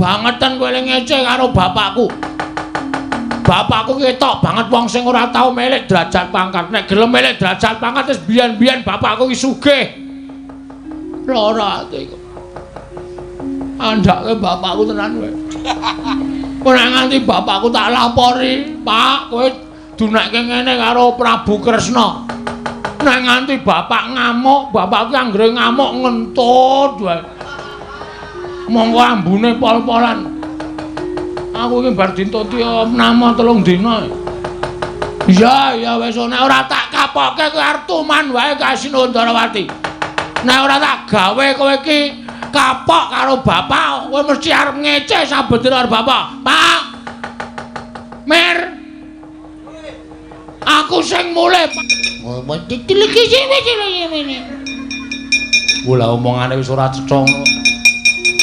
Kebangetan kowe ngece karo bapakku. Bapakku ketok banget wong sing ora tau milik derajat pangkat. Nek gelem milik derajat pangkat wis biyen-biyen bapakku ki sugih. Lara atiku. Andhake bapakku tenan kowe. Ora nganti bapakku tak lapori, Pak, kowe dunekke ngene karo Prabu Kresna. Nek nganti bapak ngamuk, bapakku anggere ngamuk ngentut wae. Monggo ambune pol-polan. Aku iki bar dintuti nama 3 dina. Iya, ya wis nek ora tak kapoke kowe arep tuman wae Kasinuwun Darawati. Nek ora tak gawe kowe iki kapok karo bapak, kowe mesti arep ngece saben dina karo bapak. Pak. Mir. Aku sing mulih. Wah, omongane wis ora cetha ngono.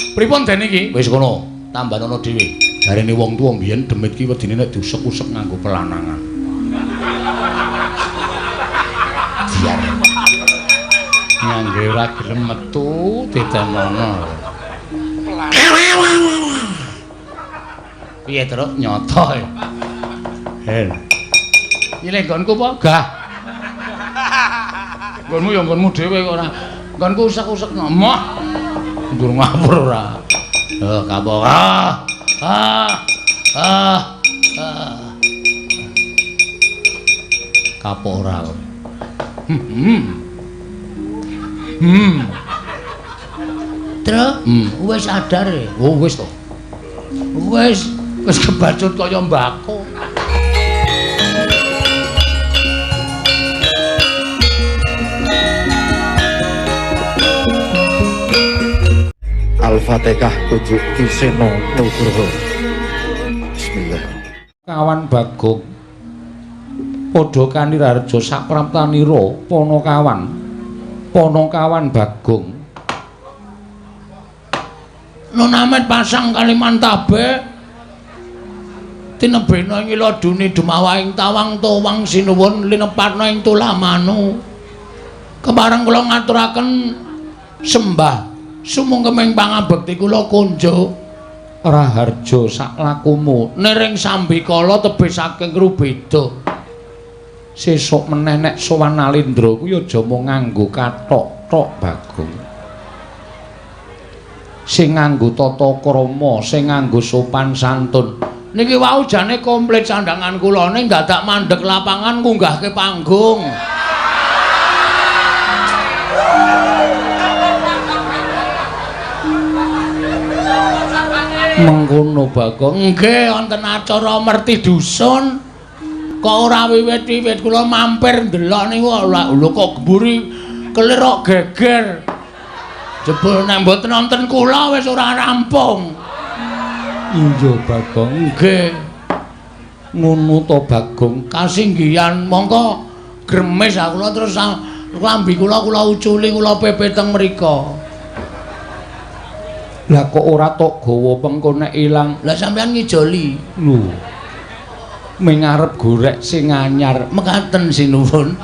Pripun den iki? Wis kono, tambanono dhewe. Jarene wong tuwa mbiyen demit ki wedine nek diusek-usek nganggo pelanangan. Biar ngangge ora gelem metu ditenono. Piye, Truk? Nyoto. Hel. Nyilih nggonku apa? Gah. Nggonmu ya nggonmu dhewe kok ora. Nggonku usek-usekno. Moh. Ndur ngawur ora. Eh, kapok. Ah. Ah. Ah. Ah. Kapok ora. Truk, wis sadar e. Oh, wis to. Wis, wis kebacut kaya mbako. Al-Fatihah tujuk Ki Seno Nugroho. Bismillah. Kawan Bagong padha kaniraharja sapraptanira Panakawan. Panakawan Bagong. Nunamet pasang Kalimantabe tinebena ing iladuni dumawahing tawang towang sinuwun linepatna ing tulamanu. Kepareng kula ngaturaken sembah sumungkeming pangabekti kula kunjuk raharja saklakumu niring sambikala tebih saking Rubeda. Sesuk meneh nek sowan Nalindra kuwi aja mung nganggo kathok tok Bagong. Sing nganggo tata krama, sing nganggo sopan santun. Niki wau jane komplit sandangan kula ning dadak mandheg lapangan ngunggahke panggung. Mengkono Bagong. Nggih, wonten acara merti dusun. Kok ora wiwit-wiwit kula mampir ndelok niku lho kok mburi kelir kok geger. Jebul nek mboten wonten kula wis ora rampung. Iya Bagong. Nggih. Ngono to Bagong. Kasinggihan mongko gremes aku kula terus klambi kula kula uculi kula pepe teng mriko. Lah kok ora tok gawa pengko nek ilang. Lah sampean ngijoli. Lho. Ming arep gorek sing anyar. Mekaten sinuwun.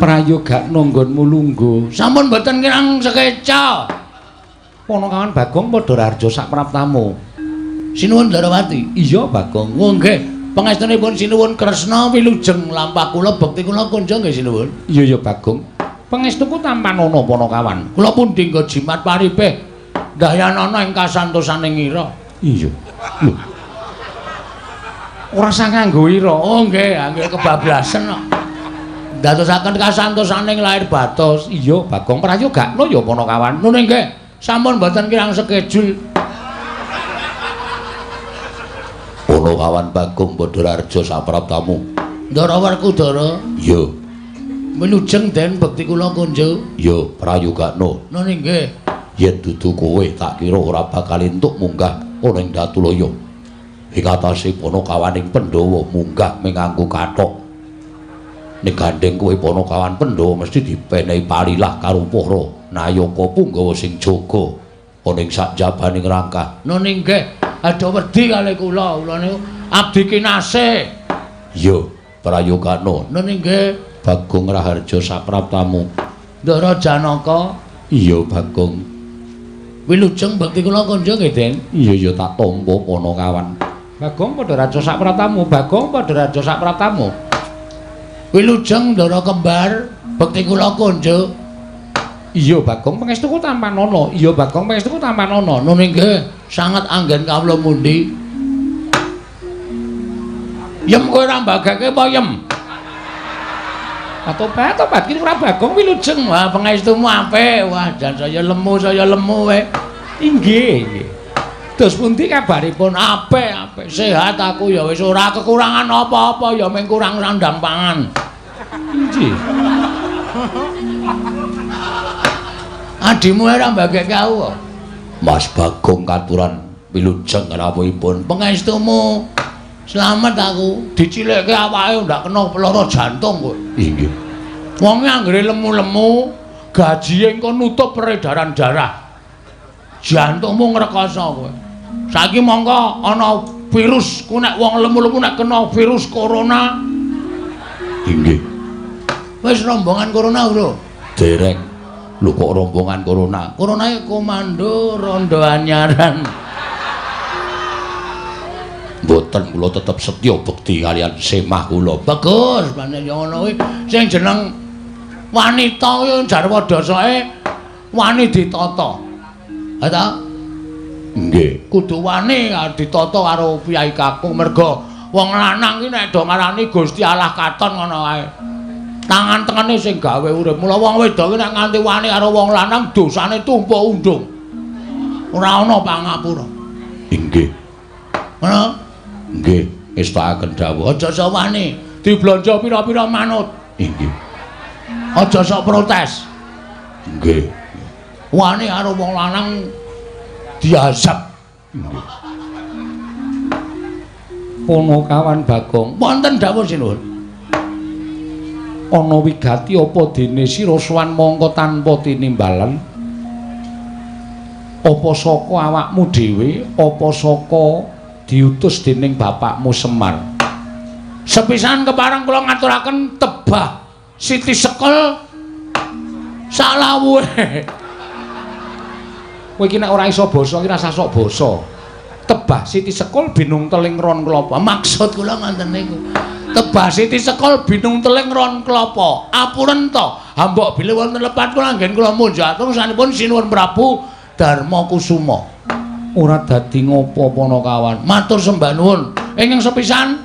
Prayogakno nggonmu lungguh. Sampun mboten kirang sekeca. Panakawan Bagong padha raharja sapraptamu. Sinuwun Darawati. Iya Bagong. Oh nggih. Pangestunipun Sinuwun Kresna wilujeng lampah kula bekti kula kunjung nggih sinuwun. Iya ya Bagong. Pangestuku tampanono Panakawan. Kula pundi nggo jimat paripih ndayanana ing kasantosaning ira. Iya. Lho. Ora usah nganggo ira. Oh nggih, angge kebablasen kok. Ndadosaken kasantosaning lahir batos. Iya, Bagong prayogakno ya Panakawan. Nun nggih, sampun mboten kirang sekejul. Panakawan Bagong Badharaharja sapraptamu. Ndara Werkudara. Iya. Wilujeng den bekti kula kunjuk. Iya, prayogakno. Nun nggih. Yen dudu kowe tak kira ora bakal entuk munggah ana ing Datulaya. Ing atase Panakawaning Pandhawa munggah mung nganggo kathok. Nek gandheng kowe Panakawan Pandhawa mesti dipenehi palilah karo para nayaka punggawa sing jaga ana ing sakjabaning rangkah. Nun nggih, aja wedi kalih kula, kula niku abdi kinasih. Iya, prayogakno. Nun nggih. Bagong Raharja sapraptamu. Ndara Janaka. Iya Bagong. Wilujeng bekti kula konjo nggih, Den. Iya iya tak tampa Panakawan. Bagong padha raja sak pratamu, Bagong padha raja sak pratamu. Wilujeng Ndara kembar, bekti kula konjo. Iya Bagong pangestuku tampanana. Iya Bagong pangestuku tampanana. Nun inggih sanget anggen kawula mundi. Yem kowe ora mbageke apa yem? Tobat tobat iki ora Bagong wilujeng. Wah pangestumu apik. Wah jan saya lemu kowe. Inggih inggih. Dos pundi kabaripun? Apik apik. Sehat aku ya wis ora kekurangan apa-apa ya mung kurang sandang pangan. Inggih. Adimu ora mbageke aku. Mas Bagong katuran wilujeng rawuhipun. Pangestumu slamet aku. Dicilikke awake ndak kena lara jantung kowe. Inggih. Wonge anggere lemu-lemu, gajihe engko nutup peredaran darah. Jantungmu ngrekoso kowe. Saiki mongko ana virus, ku nek wong lemu-lemu nek kena virus corona. Inggih. Wis rombongan corona, Bro. Dereng. Lho kok rombongan corona? Corona iki komando rondo anyaran. Mboten kula tetep setya bekti kaliyan semah kula. Bagus, pancen ya ngono kuwi. Sing jeneng wanita kuwi jarwa dasake wani ditata. Ha ta? Nggih. Kudu wani ditata karo piyai kakung merga wong lanang ki nek do ngarani Gusti Allah katon ngono kae. Tangan tengene sing gawe urip. Mula wong wedok ki nek nganti wani karo wong lanang dosane tumpuk undung. Ora ana pangapura. Inggih. Ngono? Nggih, ngestakaken dawuh. Aja sok wani, diblanja pira-pira manut. Inggih. Aja sok protes. Nggih. Wani karo wong lanang diazab. Nggih. Panakawan Bagong, wonten dawuh sinuwun. Ana wigati apa dene sira sowan mangka tanpa tinimbalan? Apa saka awakmu dhewe, apa saka diutus dening bapakmu Semar? Sepisan kepareng kula ngaturaken tebah Siti Sekel salawuhe. Kowe iki nek ora iso basa iki rasah sok basa. Tebah Siti Sekul binung teling ron klapa. Maksud kula ngoten niku. Tebah Siti Sekul binung teling ron klapa. Apuren to, hambok bilih wonten lepat kula anggen kula munjatur sanipun Sinuwun Prabu Darma Kusuma. Ora dadi ngopo Panakawan. Matur sembah nuwun. Ingkang sepisan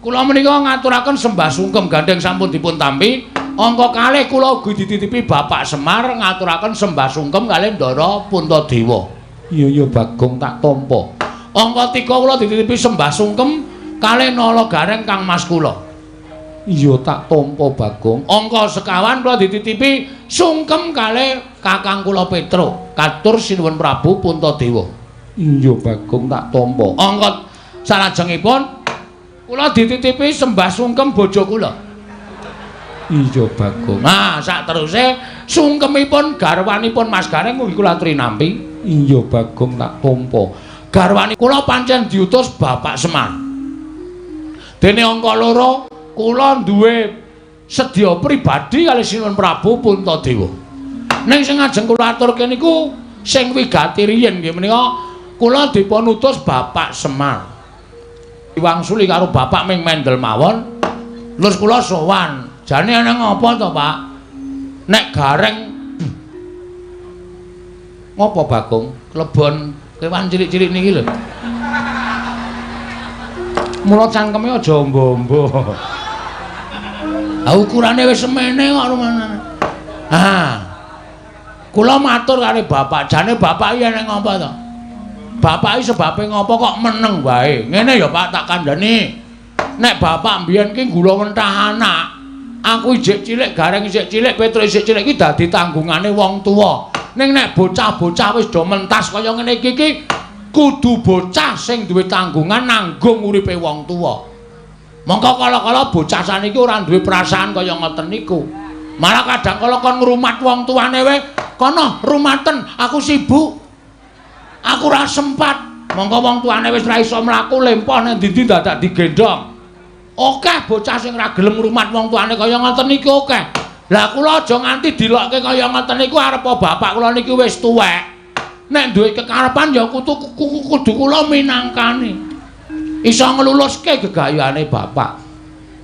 kula menika ngaturaken sembah sungkem gandeng sampun dipun tampi. Angka kalih kula ugi dititipi Bapak Semar ngaturaken sembah sungkem kalih Ndara Puntadewa. Iya iya Bagong tak tampa. Angka 3 kula dititipi sembah sungkem kalih Nala Gareng Kang Mas kula. Iya tak tampa Bagong. Angka sekawan kula dititipi sungkem kalih Kakang kula Petro katur Sinuwun Prabu Puntadewa. Iya Bagong tak tampa. Angka salajengipun kula dititipi sembah sungkem bojo kula. Iya Bagong. Nah sakteruse sungkemipun garwanipun Mas Gareng ugi kula aturi nampi. Iya Bagong tak tampa. Garwani kula pancen diutus Bapak Semar. Dene angka 2 kula duwe sedya pribadi kalih Sinuwun Prabu Puntadewa. Ning sing ajeng kula aturke niku sing wigati riyin nggih menika kula dipun utus Bapak Semar. Diwangsuli karo bapak ming mendel mawon. Terus kula sowan. Jane ana ngapa to, Pak? Nek Gareng ngopo Bagong? Klebon kewan cilik-cilik niki lho. Mula cangkeme aja ombo-ombo. Ha ukurane wis semene kok rumanane. Ha. Kula matur karo bapak, jane bapak iki eneng apa to? Bapak iki sebabe ngopo kok meneng wae? Ngene ya Pak tak kandhani. Nek bapak mbiyen ki gula wentah anak, aku ijik cilik, Gareng ijik cilik, Petro ijik cilik iki dadi tanggungane wong tuwa. Ning nek bocah-bocah wis do mentas kaya ngene iki iki kudu bocah sing duwe tanggungan nanggung uripe wong tuwa. Mongko kala-kala bocah saniki ora duwe perasaan kaya ngoten niku. Malah kadang kala kon ngrumat wong tuane wae, kono rumaten, aku sibuk. Aku ora sempat. Mongko wong tuane wis ora iso mlaku lempoh nang ndi-ndi dadak digendhong. Akeh bocah sing ora gelem ngrumat wong tuane kaya ngoten niku akeh. Lah kula aja nganti dilokke kaya ngoten niku arepa bapak kula niki wis tuwek. Nek duwe kekarepan ya kudu kudu kula minangkani. Iso ngluluske gegayuhane bapak.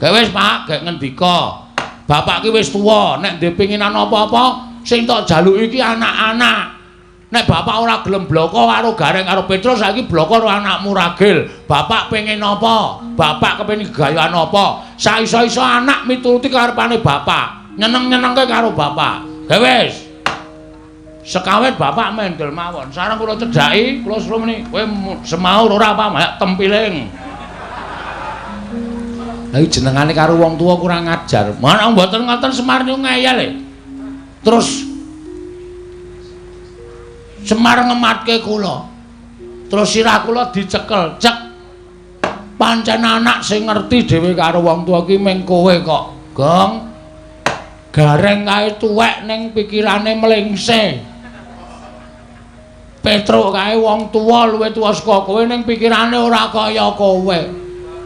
Gek wis, Pak, gek ngendika. Bapak ki wis tuwa, nek ndek pinginan apa-apa sing tok jaluki iki anak-anak. Nek bapak ora gelem bloko karo Gareng karo Petruk, saiki bloko karo anakmu Ragil. Bapak pengen apa? Bapak kepengin gegayuhan apa? Saiso-iso anak mituruti karepane bapak. Nyeneng-nyenengke karo bapak. Gek wis. Sekawet bapak mendel mawon. Sareng kula cedhaki, kula suruh muni, kowe semaur ora apa mayak tempiling. Lha iki jenengane karo wong tuwa kurang ajar. Mana mboten ngoten Semar niku ngeyel e. Terus Semar ngematke kula. Terus sirah kula dicekel, cek. Pancen anak sing ngerti dhewe karo wong tuwa ki ming kowe kok, Gong. Gareng kae tuwek ning pikirane mlengse. Petruk kae wong tuwa luwih tuwa saka kowe ning pikirane ora kaya kowe.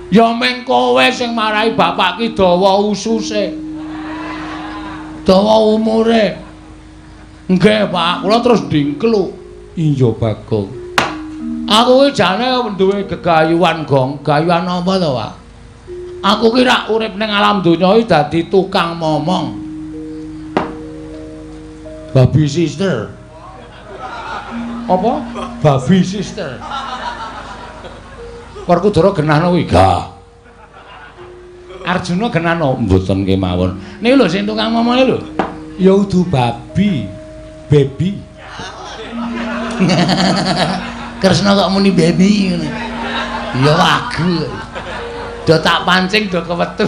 Ya ming kowe sing marai bapak ki dawa ususe. Dawa umure. Nggih, Pak, kula terus ndingkluk. Iya, Bagong. Aku ki jane duwe gegayuhan, Gong. Gayuhan apa to, Pak? Aku ki rak urip ning alam donya iki dadi tukang momong. Babi sister. Apa? Babi sister. Werkudara genahno kuwi? Gah. Arjuna genahno mboten kemawon. Niku lho sing tukang momonge lho. Ya udu babi. Baby. Kresna kok muni baby ngono. Ya wagu. Do tak pancing do kewetu.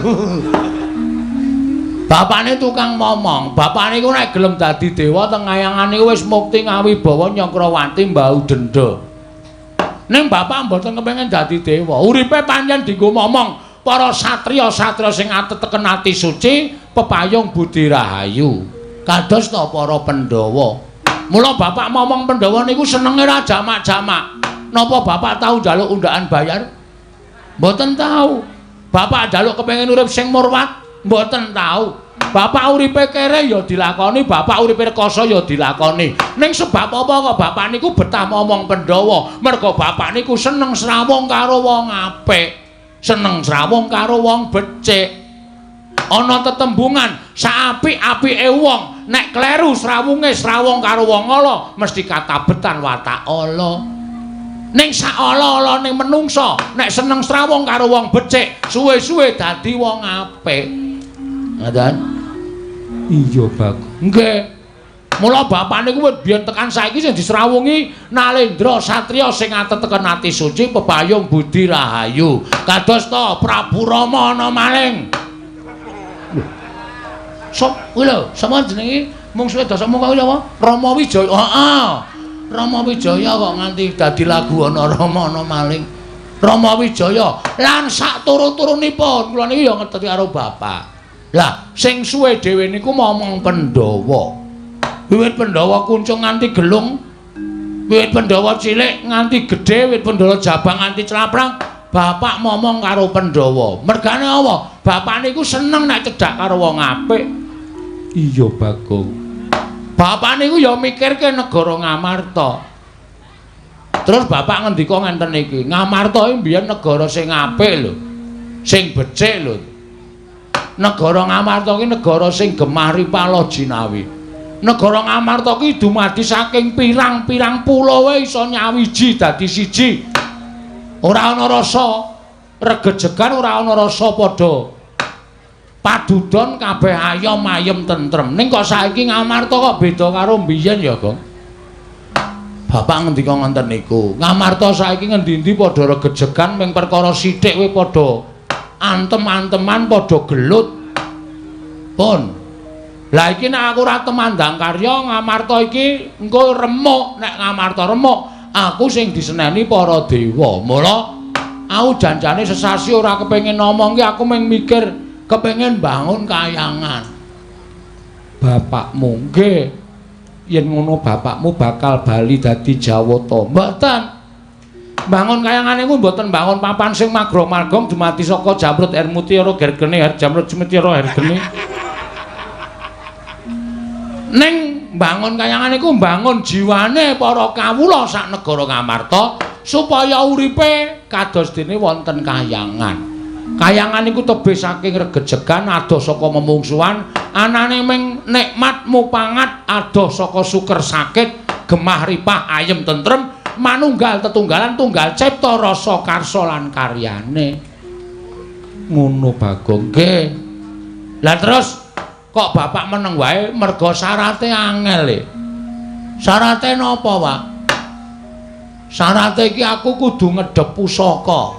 Bapakne tukang momong. Bapakne iku nek gelem dadi dewa teng kayangan niku wis mukti ngawibawa Nyakrawati mbau denda. Ning bapak mboten kepengin dadi dewa. Uripe pancen dienggo momong para satriya-satriya sing ateteken ati suci, pepayung budi rahayu. Kados ta para Pandhawa. Mula bapak momong Pandhawa niku senenge ra jamak-jamak. Napa bapak tau njaluk undaan bayar? Mboten tau. Bapak njaluk kepengin urip sing murwat? Mboten tau. Bapak uripe kere ya dilakoni, bapak uripe rekoso ya dilakoni. Ning sebab apa kok bapak niku betah momong Pandhawa? Mergo bapak niku seneng srawung karo wong apik, seneng srawung karo wong becik. Ana tetembungan saapik-apike wong, nek kleru srawunge srawung karo wong ala, mesti katabetan watak ala. Ning sak ala-alane menungsa, nek seneng srawung karo wong becik, suwe-suwe dadi wong apik. Ngoten? Iya, Bagong. Nggih. Mula bapak niku wit biyen tekan saiki sing disrawungi Nalendra satriya sing ateteken ati suci pepayung budi rahayu. Kados ta Prabu Rama ana maling. Sop kuwi lho, sapa jenenge? Mungsuhe Dasamuka kuwi sapa? Rama Wijaya. Heeh. Rama Wijaya kok nganti dadi lagu ana Rama ana maling. Rama Wijaya lan sak turu-turunipun kula niki ya ngerti karo bapak. Lah, sing suwe dhewe niku momong Pandhawa. Wiwit Pandhawa kuncung nganti gelung, wiwit Pandhawa cilik nganti gedhe, wiwit Pandhawa jabang nganti claprang, bapak momong karo Pandhawa. Mergane apa? Bapak niku seneng nek cedhak karo wong apik. Iya, Bagong. Bapak niku ya mikirke negara Ngamarta. Terus bapak ngendika ngenten iki, Ngamarta iki mbiyen negara sing apik lho. Sing becik lho. Negara Ngamarta iki negara sing gemah ripala jinawi. Negara Ngamarta iki dumadi saking pirang-pirang pulo wae iso nyawiji dadi siji. Ora ana rasa regejegan, ora ana rasa padha padudon, kabeh ayom ayem tentrem. Ning kok saiki Ngamarta kok beda karo mbiyen ya, Gong? Bapak ngendika ngoten niku. Ngamarta saiki ngendi-endi padha regejegan ming perkara sithik wae padha antem-anteman, padha gelut. Pun. Lah iki nek aku ora temandang karya Ngamarta iki engko remuk. Nek Ngamarta remuk, aku sing diseneni para dewa. Mula aku janjane sesasi ora kepengin ngomong ki, aku mung mikir kepengin bangun kayangan. Bapakmu nggih. Yen ngono bapakmu bakal bali dadi Jawata. Mboten. Bangun kayangan niku mboten bangun papan sing magrong-magrong dumadi saka jamrut air mutiara gergene, jamrut mutiara hergene. Ning mbangun kayangan iku mbangun jiwane para kawula sak negara Ngamarta supaya uripe kados dene wonten kayangan. Kayangan iku tebih saking regejegan, adoh saka memungsuhan, anane ming nikmat mupangat, adoh saka suker sakit, gemah ripah ayem tentrem, manunggal tetunggalan tunggal cipta rasa karsa lan karyane. Ngono Bagong. Nggih. Lah terus kok bapak meneng wae merga syarate angel e. Syarate napa, Pak? Syarate iki aku kudu ngedhep pusaka.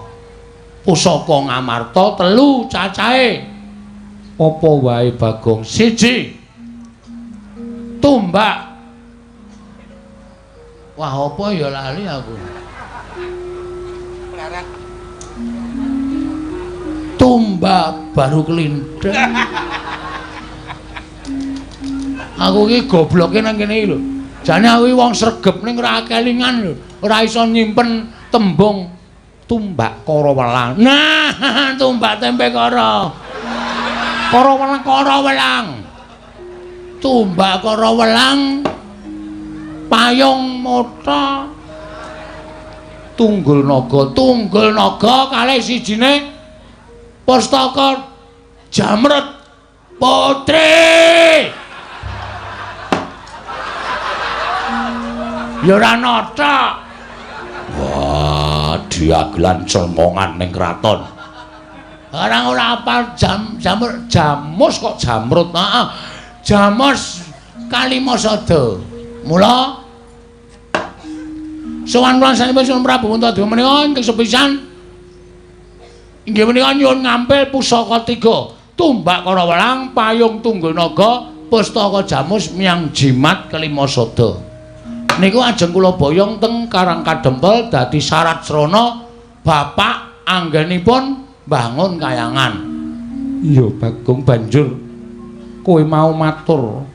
Pusaka Ngamarta 3 cacahe. Apa wae Bagong? 1. Tumbak. Wah, apa ya lali aku. Tumbak baru kelindeng. Aku iki gobloke nang kene iki lho. Jane aku iki wong sregep ning ora kelingan lho. Ora iso nyimpen tembung tumbak kara welang. Nah, tumbak tempe kara. Kara welang, kara welang. Tumbak kara welang. Payung mata. Tunggul naga, tunggul naga kalih sijine pustaka Jamrut Putri. Ya ora nata. Wah, diagelan cengongan ning kraton. Orang ora apal jamur jamus kok jamrut. Heeh. Jamus Kalimasada. Mula sowan kula sanipun Sunan Prabu Puntadewa menika ingkang sepisan inggih menika nyuwun ngampil pusaka 3, tumbak kara welang, payung tunggul naga, pustaka jamus miang jimat Kalimasada. Niku ajeng kula boyong teng Karang Kadempel dadi syarat srana bapak anggenipun bangun kayangan. Iya Bagong, banjur kowe mau matur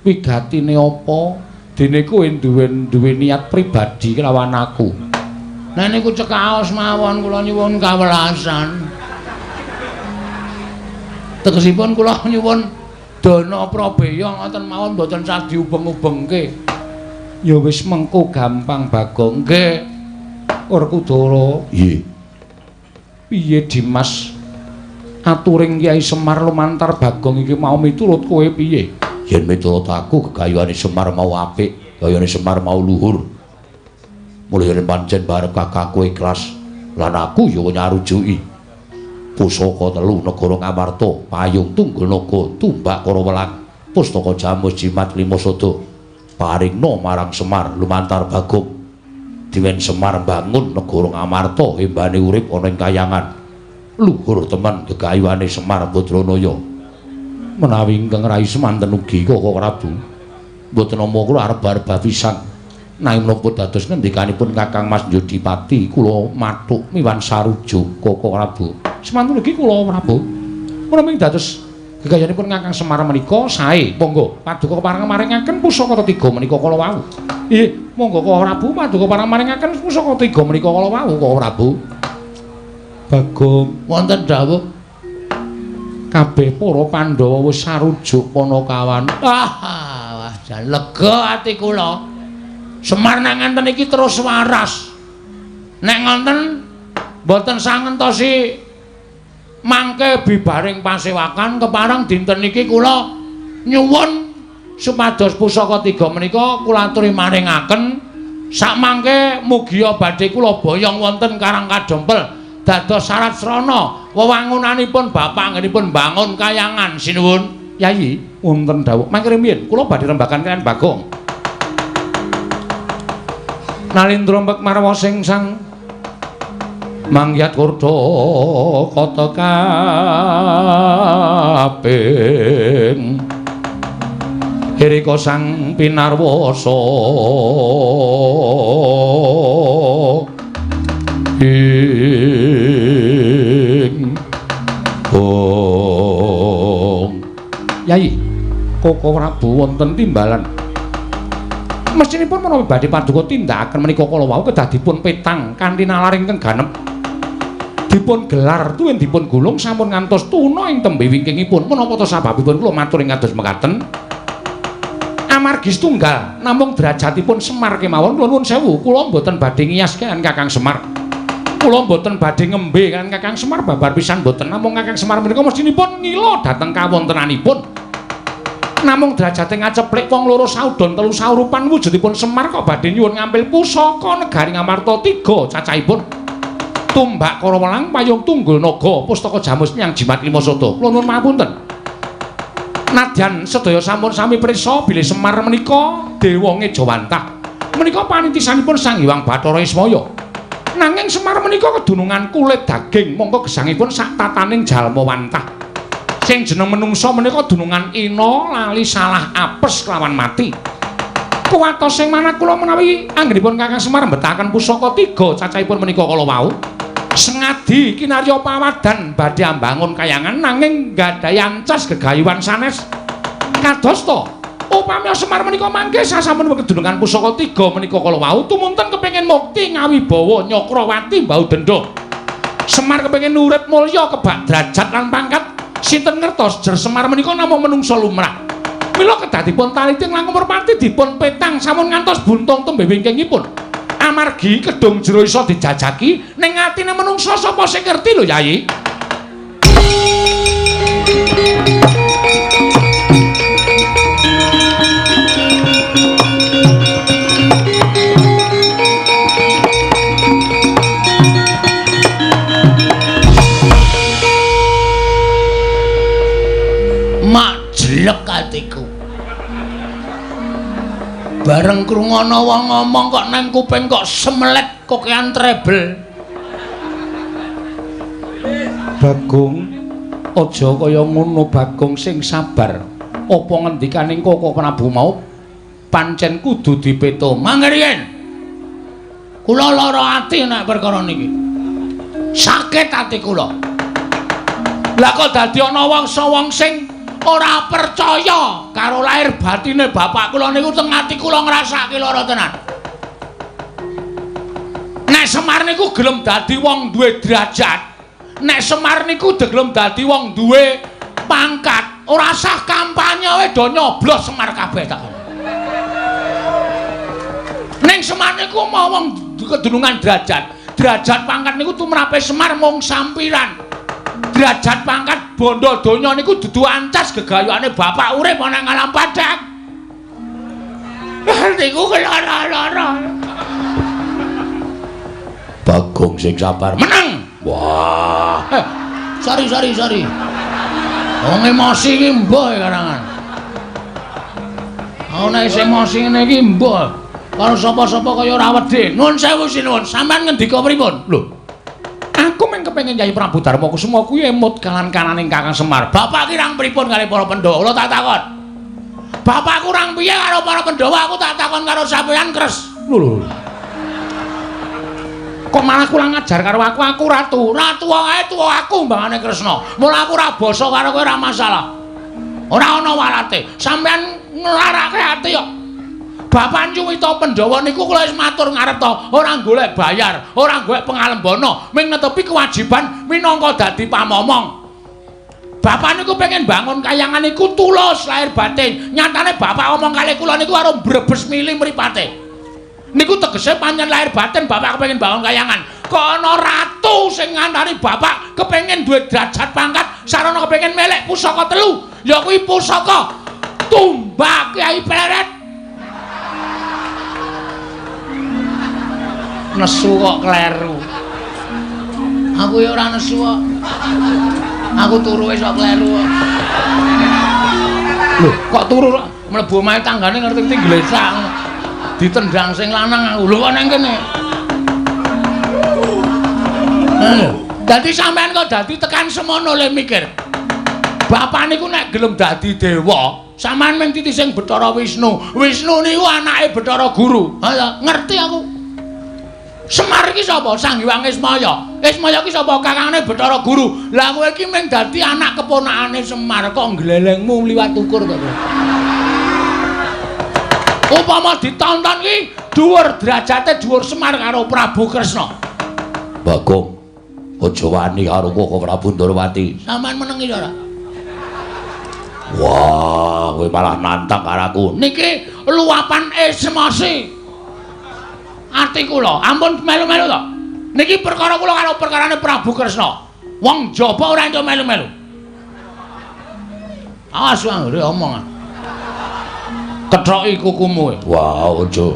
wigatine apa? Dene kowe duwe niat pribadi kelawan aku. Nah niku cekaos mawon kula nyuwun kawelasan. Tegesipun kula nyuwun dana prabeya ngoten mawon mboten sah diubeng-ubengke. Ya wis mengko gampang Bagong. Nggih. Werkudara. Nggih. Piye Dimas? Aturing Kyai Semar lumantar Bagong iki mau miturut kowe piye? Yen miturut aku gegayuhane Semar mau apik, gayane Semar mau luhur. Mulih yen pancen barep kakangku ikhlas lan aku ya nyarujuki. Pusaka 3 negara Ngamarta, payung tunggul naga, tumbak kara welang, pustaka jamus jimat Limasada. Paringna marang Semar lumantar Bagong. Diwen Semar bangun negara Ngamarta embane urip ana ing kayangan. Luhur temen gegayuhane Semar Badranaya. Menawi ingkang rai semanten ugi Koko Prabu. Mboten nampa kula arep-arep pisan. Nanging menapa dados ngendikanipun Kakang Mas Yodipati kula mathuk miwan sarujuk Koko Prabu. Semanten ugi kula Prabu. Menawi dados gegayanipun Kakang Semar menika sae. Monggo paduka pareng maringaken pusaka 3 menika kala wau. Nggih, monggo Koko Prabu paduka pareng maringaken pusaka 3 menika kala wau Koko Prabu. Bagong wonten dawuh kabeh para Pandhawa wis sarujuk Panakawan. Ah, wah jan lega ati kula. Semar nek ngenten iki terus waras. Nek ngonten mboten sangentosi mangke bibaring pasewakan kepareng dinten iki kula nyuwun supados pusaka 3 menika kula aturi maringaken sakmangke mugia badhe kula boyong wonten Karang Kadempel dados syarat srana wewangunanipun bapak anggenipun bangun kayangan. Sinuwun Yayi, wonten dawuh mangke rumiyin kula badhe rembagan kaliyan Bagong. Nalindra mek marwa sing sang mangyat kurda kata kaping Erika sang pinarwasa ing ong. Yai, Koko Prabu wonten timbalan. Mestinipun menawi badhe paduka tindakaken menika kala wau kedah dipun petang kanthi nalar ingkang ganep. Dipun gelar tuwin dipun gulung sampun ngantos tuna ing tembe wingkingipun. Menapa ta sababipun kula matur ing kados mekaten? Amargi setunggal namung derajatipun Semar kemawon kula nuwun sewu, kula mboten badhe ngiyas kaliyan Kakang Semar. Kula mboten badhe ngembe kaliyan Kakang Semar babar pisan mboten. Namung Kakang Semar menika mestinipun ngila dhateng kawontenanipun. Namung derajate ngaceplik wong loro saudon telu saurupan wujudipun Semar kok badhe nyuwun ngampil pusaka negari Ngamarta 3 cacahipun. Tumbak Karawelang payung tunggul naga pustaka jamus nyang jimat lima sada. Kula nuwun pangapunten. Nadyan sedaya sampun sami prisa bilih Semar menika dewa ngejawantah. Menika panitisanipun Sang Hyang Bathara Ismaya. Nanging Semar menika kedunungan kulit daging mongko gesangipun sak tataning jalma wantah. Sing jeneng menungsa menika dunungan ina lali salah apes kelawan mati. Kuwatos sing manah kula menawi anggenipun Kakang Semar mbetahaken pusaka 3 cacahipun menika kala wau. Sengadi kinarya pawadan badhe ambangun kayangan nanging nggadahi ancas gegayuhan sanes. Kadosta upami Semar menika mangke sasampun kedunungan pusaka 3 menika kala wau tumunten kepengin mukti ngawibawa Nyakrawati mbau denda. Semar kepengin urip mulya kebak derajat lan pangkat. Sinten ngertos jer Semar menika namung menungsa lumrah. Mila kedah dipun taliti langkung merpati dipun petang sampun ngantos buntung tembe wingkingipun. Amargi kedung jero iso dijajaki ning atine menungsa sapa sing ngerti lho Yayi. Mak jelek atiku. Bareng krungono wong ngomong kok nang kuping kok semelet kokean treble. Bagong, aja kaya ngono Bagong, sing sabar. Apa ngendikaning Koko Prabu mau pancen kudu dipeto. Mangke riyen. Kula lara ati nek perkara niki. Sakit ati kula. Lah kok dadi ana wong sing ora percaya karo lahir batine bapak kula niku teng ati kula ngrasake lara tenan. Nek Semar niku gelem dadi wong duwe derajat, nek Semar niku gelem dadi wong duwe pangkat, ora sah kampanye wae do nyoblos Semar kabeh tak. Ning Semar niku mau wong kedunungan derajat, derajat pangkat niku tumrape Semar mung sampiran. Derajat pangkat bondo donya niku dudu ancas gegayuhane bapak urip ana ing alam padhang. Niku kelara-lara. Bagong sing sabar. Menang. Wah. Sorry. Wong emosi iki mbuh karangan. Ana isih emosi ngene iki mbuh. Karo sapa-sapa kaya ora wedi. Nuwun sewu sinuwun, sampean ngendika pripun? Lho. Aku mung kepengin Kyai Prabu Darma Kusuma kuwi emut kalan-kalaning Kakang Semar. Bapak ki rang pripun kali para Pandhawa? Kula tak takon. Bapak kurang piye karo para Pandhawa? Aku tak takon karo sampeyan, Kres. Lho. Kok malah kurang ajar karo aku? Aku ratu. Ratu wae tuwa aku mbangane Kresna. Mula aku ora basa karo kowe ora masalah. Ora ana walate. Sampeyan nglarake ati kok. Bapak nyuwita Pandhawa niku kula wis matur ngarep to, ora golek bayar, ora golek pengalembana, ming netepi kewajiban minangka dadi pamomong. Bapak niku pengen bangun kayangan niku tulus lahir batin. Nyatane bapak omong kali kula niku karo brebes mili mripate. Niku tegese pancen lahir batin bapak kepengin bangun kayangan. Kok ana ratu sing ngantari bapak kepengin duwe derajat pangkat, sarana kepengin melek pusaka telu, ya kuwi pusaka Tumbak Kyai Pleret. Nesu kok kleru. Aku ya ora nesu kok. Aku turu wis kok kleru kok. Lho, kok turu mlebu omahe tanggane ngerti-ngerti glesak. Ditendang sing lanang aku. Lho kok nang kene. Dadi sampean kok dadi tekan semono le mikir. Bapak niku nek gelem dadi dewa, sampean mung titi sing Bathara Wisnu. Wisnu niku anake Bathara Guru. Ha ngerti aku. Semar iki sapa? Sang Hyang Ismaya. Ismaya iki sapa? Kakangane Bathara Guru. Lah kowe iki mung dadi anak keponakane Semar kok nglelengmu liwat ukur kok. Upama ditonton iki dhuwur derajate dhuwur Semar karo Prabu Kresna. Bagong, aja wani karo Koko Prabu Ndorowati. Sampeyan menengi ora? Wah, kowe malah nantang karo aku. Niki luapan emosi. Ati kula, ampun melu-melu to. Niki perkara kula karo perkarane Prabu Kresna. Wong jaba ora entuk melu-melu. Awas anggere omong. Kethoki kukumu. Wah, aja.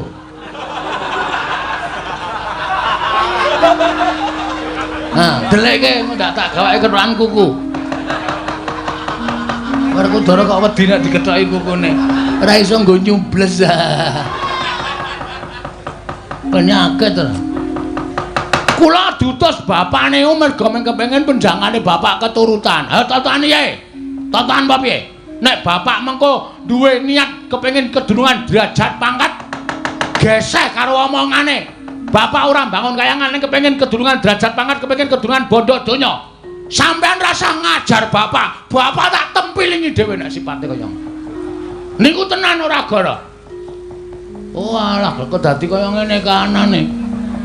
Nah, deleke ndak tak gawake kethokan kuku. Werkudara kok wedi nek dikethoki kukune. Ora iso nggo nyubles. Penyakit to. Kula diutus bapane mergo kepengin penjangane bapak keturutan. Ha totane piye? Totoan apa piye? Nek bapak mengko duwe niat kepengin kedunungan derajat pangkat geseh karo omongane. Bapak ora bangun kayangan ning kepengin kedunungan derajat pangkat, kepengin kedunungan bondo donya. Sampeyan rasah ngajar bapak. Bapak tak tempilingi dhewe nek sipate kaya ngono. Niku tenan ora gara. Oh alah kok dadi kaya ngene kahanane.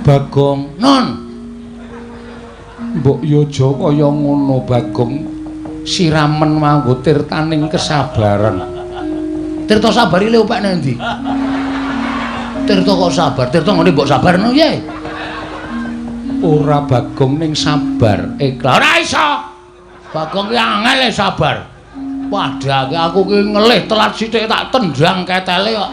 Bagong, non. Mbok yo aja kaya ngono, Bagong. Siramen nganggo tirtaning kesabaran. Tirta sabari le opek nang ndi? Tirta kok sabar, tirta ngene mbok sabarno piye? Ora Bagong ning sabar ikhlas. Ora iso. Bagong ki angel e sabar. Padahal aku ki ngelih telat sithik tak tendang ketele kok.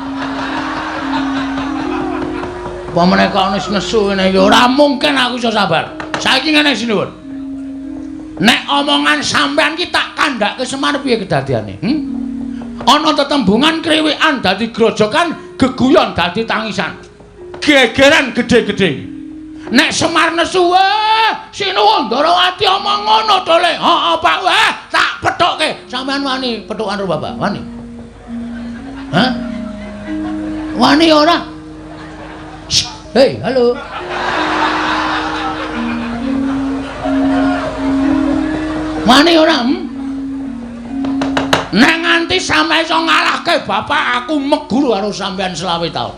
Apa meneh kok wis nesu ngene iki ora mungkin aku iso sabar. Saiki ngene sinuwun. Nek omongan sampean ki tak kandhake Semar piye kedadiane? Ana tetembungan kriwikan dadi grojokan, geguyon dadi tangisan. Gegeran gedhe-gedhe. Nek Semar nesu, wah, sinuwun Ndarawati omong ngono to le. Heeh, Pak, wah, tak pethukke. Sampean wani pethukan karo bapak? Wani? Hah? Wani ora? Hei, halo. Wani ora? Nek nganti sampe iso ngalahke bapak, aku meguru karo sampean 25 taun.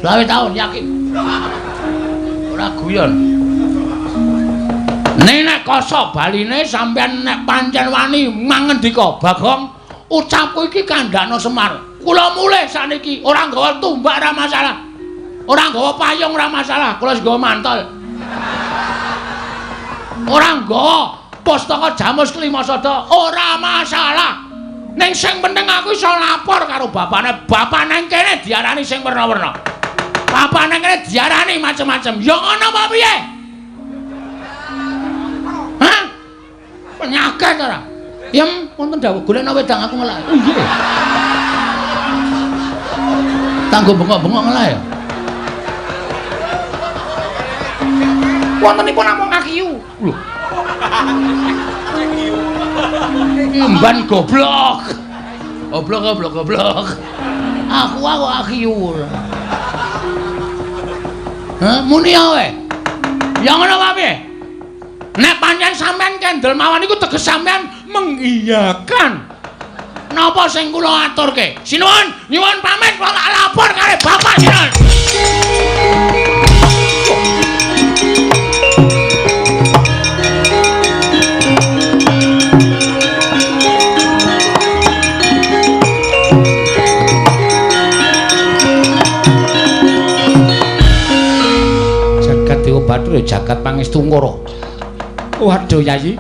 25 taun yakin. Ora guyon. Nek nek kosok baline sampean nek pancen wani mangendika, Bagong, ucapku iki kandhano Semar. Kula mulih sakniki ora nggawa tumbak ora masalah. Ora nggawa payung ora masalah, kula wis nggawa mantol. Ora nggawa pustaka Jamus Klimasada ora masalah. Ning sing penting aku iso lapor karo bapane. Bapane kene diarani sing werna-werna. Bapane kene diarani macem-macem. Ya ngono apa piye? Hah? Penyakit ora? Yem, wonten dawuh golekno wedang aku ngelak. Oh iya. Tanggo bengok-bengok ngelak ya. Wontenipun namung akiyu. Lho. Emban goblok. Goblok goblok goblok. Aku akiyu. Hah, muni ae. Ya ngono apa piye? Nek pancen sampean kendel mawon iku teges sampean mengiyakan. Napa sing kula aturke? Sinuwun, nyuwun pamit kula tak lapor karo bapak sinuwun. Jagat Dewa Bathara jagat pangestu Ngara. Waduh Yayi,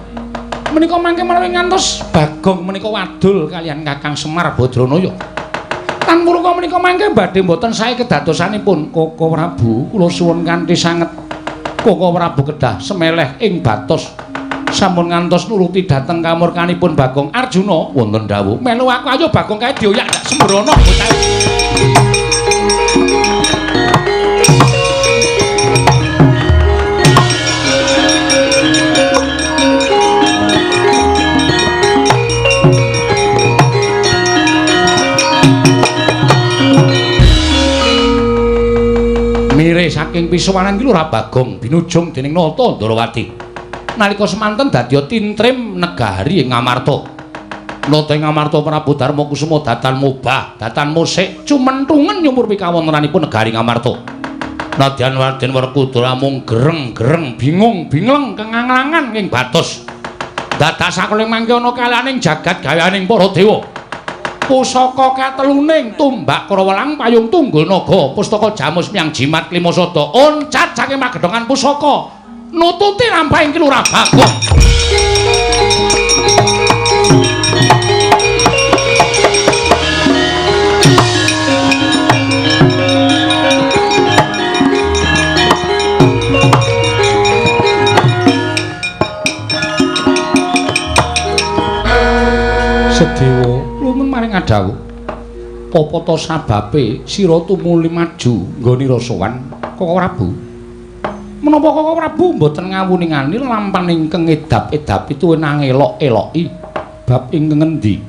menika mangke menawi ngantos Bagong menika wadul kaliyan Kakang Semar Badranaya. Tan murka menika mangke badhe mboten sae kedadosanipun Koko Prabu. Kula suwun kanthi sanget Koko Prabu kedah semeleh ing batos. Sampun ngantos nuruti dhateng kamurkanipun Bagong Arjuna. Wonten dawuh, melu aku ayo Bagong kae dioyak sembrono bocah. Mire saking pisuwanan ki Lurah Bagong binujung dening Nata Ndarawati. Nalika semanten dadya tintrim negari ing Ngamarta. Nata ing Ngamarta Prabu Darma Kusuma datan mobah, datan musik cumenthungen nyumur pikawontenanipun negari Ngamarta. Nadyan Raden Werkudara mung gereng-gereng bingung bingleng kenganglangan ing batos. Dadak sakeling mangke ana kalaning jagat gaweaning para dewa. Pusaka kateluning tumbak Karawelang payung tunggul naga pustaka jamus miyang jimat klima sada oncat saking pagedhongan pusaka nututi lampahing Ki Lurah Bagong. Sedewa lumun maring adhawuh apa ta sababe sira tumuli maju nggone sowan Koko Prabu? Menapa Koko Prabu mboten ngawuningani lampahan ingkang edap-edapi tuwin angelok-eloki bab ingkang ngendi?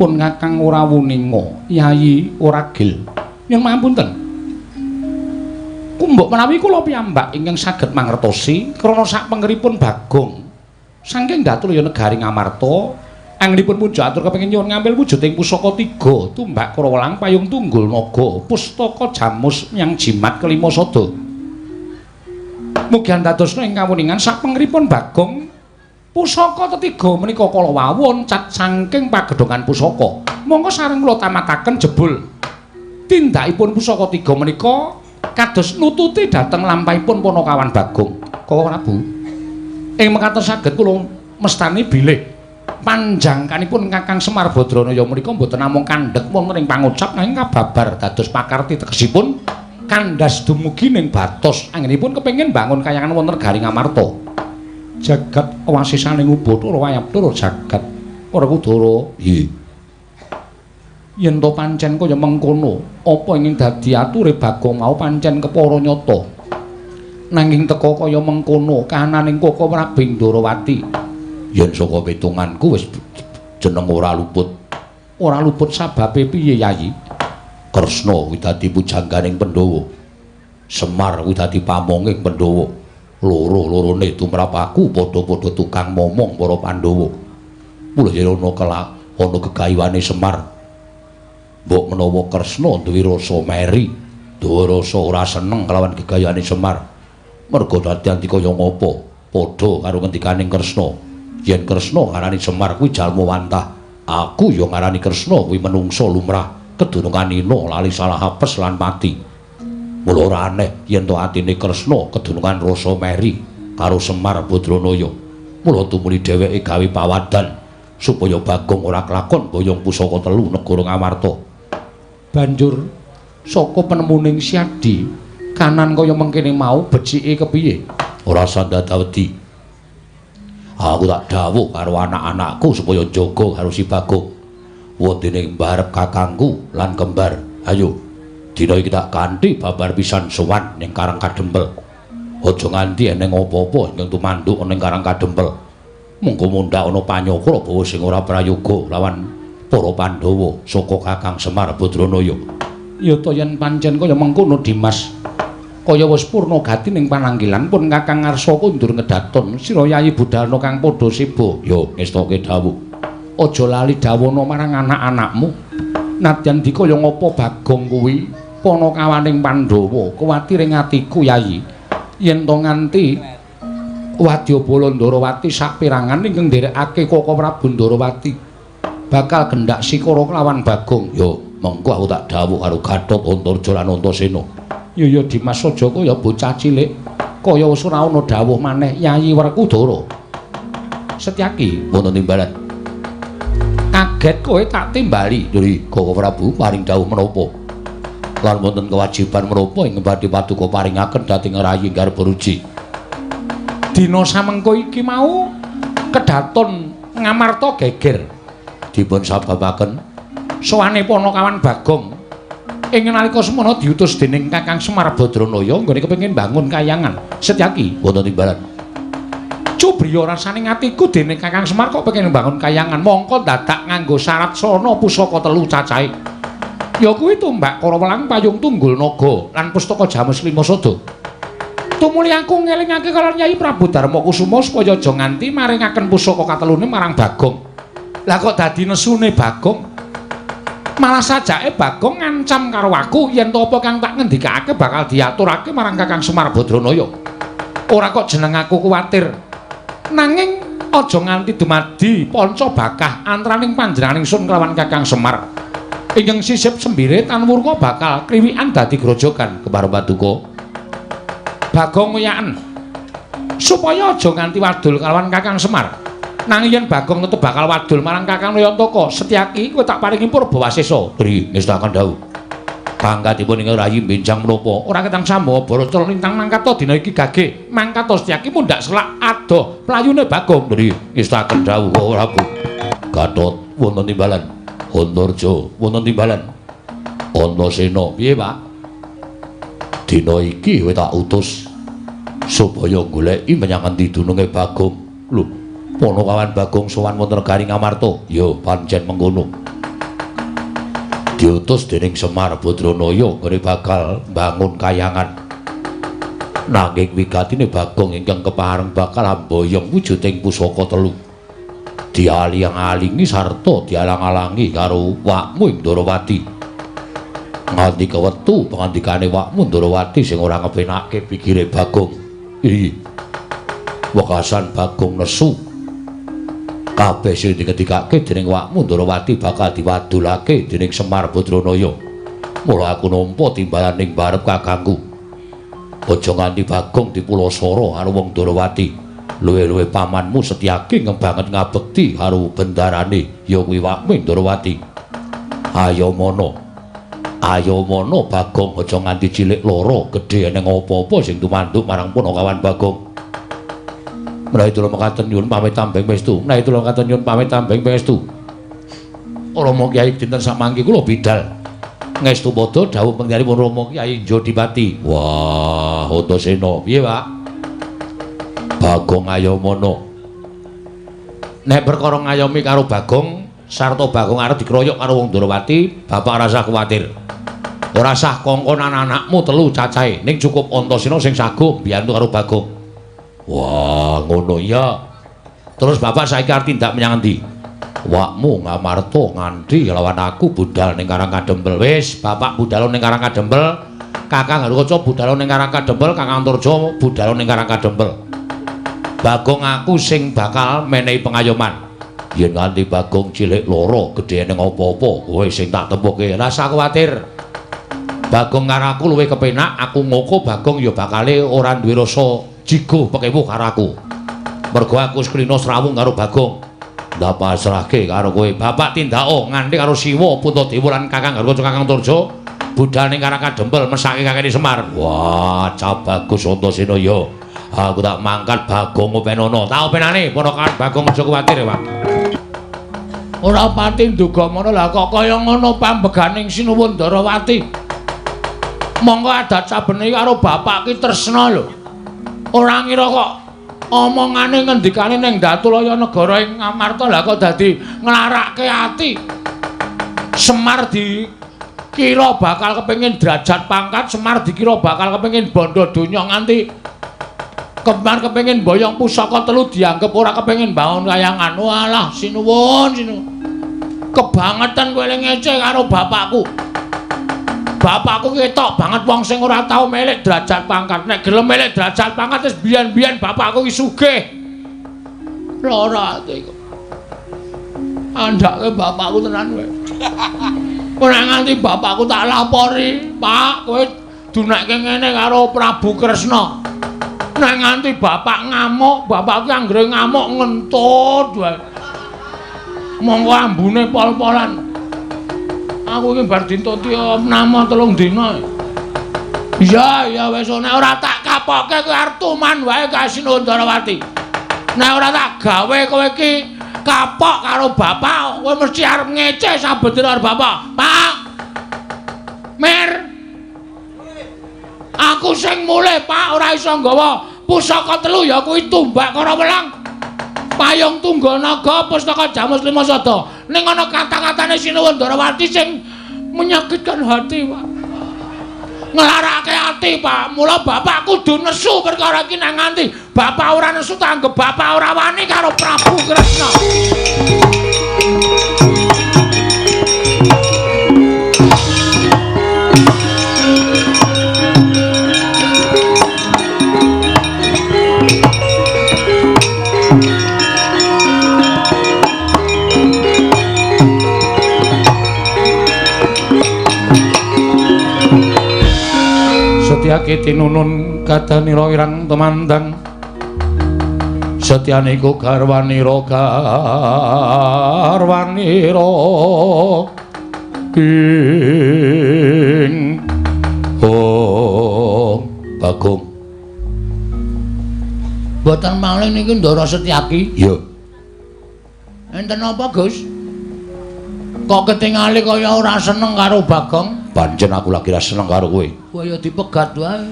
Pun Kakang ora wuninga Yayi ora gil. Yen mapunten. Kumbok menawi kula piyambak ingkang saged mangertosi krana sakpengeripun Bagong saking Datulaya negari Ngamarta anggenipun punjuk atur kepengin nyuwun ngambil wujuding pusaka tiga tumbak Karawelang payung tunggul naga pustaka jamus miyang jimat kelima sada. Mugi andadosna ing kawuningan sakpengeripun Bagong pusaka tetiga menika kala wau oncat saking pagedhongan pusaka. Monggo sareng kula tamataken jebul tindakipun pusaka tiga menika kados nututi dhateng lampahipun Panakawan Bagong. Koko Prabu ing mekaten saged kula mestani bilih panjangkanipun Kakang Semar Badranaya menika mboten namung kandhek wonten ing pangucap nanging kababar dados pakarti tegesipun kandhas dumugi ning batos anggenipun kepengin bangun kayangan wonten negari Ngamarta. Jagat wasisaning Ubathara wayab tur jagat Werkudara. Nggih. Yen to pancen kaya mengkono, apa ingin dadi ature Bagong mau pancen kepara nyata. Nanging teka kaya mengkono kahananing Koko Prabu Ndorowati. Yen saka pitunganku wis jeneng ora luput. Ora luput sababe piye Yayi? Kresna kuwi dadi pujangganing Pandhawa. Semar kuwi dadi pamonging Pandhawa. Loro-lorone tumrap aku padha-padha tukang momong para Pandhawa. Mula yen ana kelak ana gegayuhane Semar. Mbok menawa Kresna duwe rasa meri, duwe rasa ora seneng kelawan gegayuhane Semar. Merga dadi anti kaya ngapa? Padha karo ngendikaning Kresna. Yen Kresna ngarani Semar kuwi jalma wantah, aku ya ngarani Kresna kuwi menungsa lumrah, kedunungan ina lali salah apes lan pati. Mula ora aneh yen to atine Kresna kedunungan rasa meri karo Semar Badranaya. Mula tumuli dheweke gawe pawadan supaya Bagong ora kelakon boyong pusaka telu negara Ngamarta. Banjur saka penemuning Siadi kanan kaya mengkene mau becike kepiye? Ora sandadawedi. Aku tak dawuh karo anak-anakku supaya njaga karo si Bagong. Wondene mbarep kakangku lan kembar. Ayo, dina iki tak kanthi babar pisan sowan ning Karang Kadempel. Aja nganti eneng apa-apa ingkang tumanduk ning Karang Kadempel. Mengko mundhak ana panyokra bawa sing ora prayoga lawan para Pandhawa saka Kakang Semar Badranaya. Ya ta yen pancen kaya mengkono Dimas. Kaya wis purna gati ning pananggilan pun Kakang ngarsa kundur ngedaton sira Yayi budalna kang padha seba. Ya ngestoke dawuh. Aja lali dawono marang anak-anakmu. Nadyan dikaya ngapa Bagong kuwi panakawaning Pandhawa, kuwatir ing atiku Yayi. Yen to nganti wadyabala Ndarawati saperangan ingkang nderekake Koko Prabu Ndarawati bakal gendak sikara kelawan Bagong. Ya mengko aku tak dawuh karo Gatot Antarja lan Antasena. Ya ya Dimas aja kaya bocah cilik kaya wis ora ana dawuh maneh Yayi Werkudara. Setyaki wonten timbalan. Kaget kowe tak timbali. Duri Koko Prabu paring dawuh menapa? Lan wonten kewajiban menapa ing badhe paduka paringaken dhateng rayi Garbaruji. Dina samengko iki mau kedaton Ngamarta geger. Dipun sababaken sowane Panakawan Bagong. Ing nalika semono diutus dening Kakang Semar Badranaya nggone kepengin bangun kayangan. Setyaki wonten timbalan. Cubriya rasane atiku dening Kakang Semar kok pengen bangun kayangan mongko dadak nganggo syarat sono pusaka telu cacahe. Ya kuwi tumbak Karawelang payung tunggul naga lan pustaka jamus lima sada. Tumuli aku ngelingake karo Nyai Prabu Darma Kusuma supaya aja nganti maringaken pusaka katelune marang Bagong. Lah kok dadi nesune Bagong? Malah sajake Bagong ngancam karo aku yen to apa kang tak ngendikake bakal diaturake marang Kakang Semar Badranaya. Ora kok jeneng aku kuwatir. Nanging aja nganti dumadi panca bakah antaraning panjenenganing sun kelawan Kakang Semar. Ingkang sisip sembire tan wurka bakal kriwikan dadi grojogan kepara paduka. Bagong ngoyaken supaya aja nganti wadul kalawan Kakang Semar. Nanging yen Bagong tetep bakal wadul marang Kakang Nayantaka, Setyaki kowe tak paringi purba wasesa. Tri ngestakaken dawuh. Pangkatipun ing rayi benjang menapa? Ora ketang sambawa Barata lintang mangkata dina iki gage. Mangkata Setyaki mundhak selak adoh playune Bagong. Tri ngestakaken dawuh Prabu. Gatot wonten timbalan. Antarja wonten timbalan. Antasena piye, Pak? Dina iki kowe tak utus supaya goleki menyang endi dununge Bagong. Lho, Panakawan Bagong sowan wonten negari Ngamarta. Ya, pancen mengkono. Diutus dening Semar Badranaya nggone bakal mbangun kayangan. Nanging wigatine Bagong ingkang kepareng bakal amboyong wujuding pusaka telu. Dialing-alingi sarta dialang-alangi karo wakmu ing Ndorowati. Nganti kewetu pangandikane wakmu Ndorowati sing ora ngepenake pikire Bagong. Ih. Wekasan Bagong nesu. Kabeh sing dikendikake dening wakmu Ndorowati bakal diwadulake dening Semar Badranaya. Mula aku nampa timbalan ning barep kakangku. Aja nganti Bagong dipulasara karo wong Ndorowati. Luwe-luwe pamanmu Setyaki ngembanget ngabekti karo bendarane ya kuwi wakmu Ndorowati. Ayo mono. Ayo mono Bagong aja nganti cilik lara gedhe eneng apa-apa sing tumanduk marang Panakawan Bagong. Menawi kula mekaten nyuwun pamit tambeng pangestu. Menawi kula mekaten nyuwun pamit tambeng pangestu. Rama Kyai dinten samangke kula bidal. Ngestu padha dawuh panggenipun Rama Kyai Jodipati. Wah, Antasena piye, Pak? Bagong Ayamana. Nek perkara ngayomi karo Bagong sarta Bagong arep dikroyok karo wong Ndorowati, bapak ora usah kuwatir. Ora usah kongkon anak-anakmu telu cacahe, ning cukup Antasena sing saguh mbiyantu karo Bagong. Wah, ngono ya. Terus bapak saiki arep tindak menyang endi? Wakmu Ngamarta nganti lawan aku budal ning Karang Kadempel. Wis, bapak budal ning Karang Kadempel, Kakang Garukaca budal ning Karang Kadempel, Kakang Antarja budal ning Karang Kadempel. Bagong aku sing bakal menehi pengayoman. Yen nganti Bagong cilik lara gedhe ning apa-apa, kowe sing tak tempuke. Rasa kuwatir. Bagong karo aku luwih kepenak, aku ngoko Bagong ya bakale ora duwe rasa jigo pekewuh karo aku. Mergo aku wis klina srawung karo Bagong. Ndak pasrahke karo kowe. Bapak tindako nganti karo Siwa Puntadewa lan Kakang Garukaca Kakang Antarja budal ning Karang Kadempel mesake kakene Semar. Wah, cap bagus Antasena ya. Aku tak mangkat Bagong openono. Tak openane ponakan Bagong aja kuwatir, Pak. Ora pati nduga mono lah kok kaya ngono pambeganing Sinuwun Ndarawati. Monggo adat sabene karo bapak ki tresna lho. Ora ngira kok omongane ngendikane ning Datulaya negara ing Ngamarta lah kok dadi nglarake ati. Semar dikira bakal kepengin derajat pangkat, Semar dikira bakal kepengin bondo donya nganti Kemar kepengin boyong pusaka telu dianggep ora kepengin bangun kayangan. Walah sinuwun sinuwun. Kebangetan kowe ngece karo bapakku. Bapakku ketok banget wong sing ora tau milik derajat pangkat. Nek gelem milik derajat pangkat wis biyen-biyen bapakku ki sugih. Lara atiku. Andhake bapakku tenan kowe. Ora nganti bapakku tak lapori, Pak, kowe dunekke ngene karo Prabu Kresna. Nek nganti bapak ngamuk, bapak ki anggere ngamuk ngentut wae. Monggo ambune pol-polan. Aku iki bar dintuti nama 3 dina. Iya, ya wis nek ora tak kapoke kowe arep tuman wae kae Sinuwun Ndarawati. Nek ora tak gawe kowe iki kapok karo bapak, kowe mesti arep ngece saben dina karo bapak. Pak. Mir. Aku sing mulih, Pak, ora iso nggawa pusaka telu ya kuwi tumbak Karawelang. Payung Tunggal Naga Pustaka Jamus Lima Sada. Ning ana kata-katane Sinuwun Ndarawati sing menyakitkan hati, Pak. Nglarake ati, Pak. Mula bapak kudu nesu perkara iki nang nganti bapak ora nesu tanggep bapak ora wani karo Prabu Kresna. Setyaki tinunun kadanira irang temandang. Setyaniku garwanira garwanira king. Oh, Bagong. Mboten malih niki Ndara Setyaki. Iya. Enten apa, Gus? Kok ketingali kaya ora seneng karo Bagong? Pancen aku lagi ora seneng karo kowe. Kowe ya dipegat wae.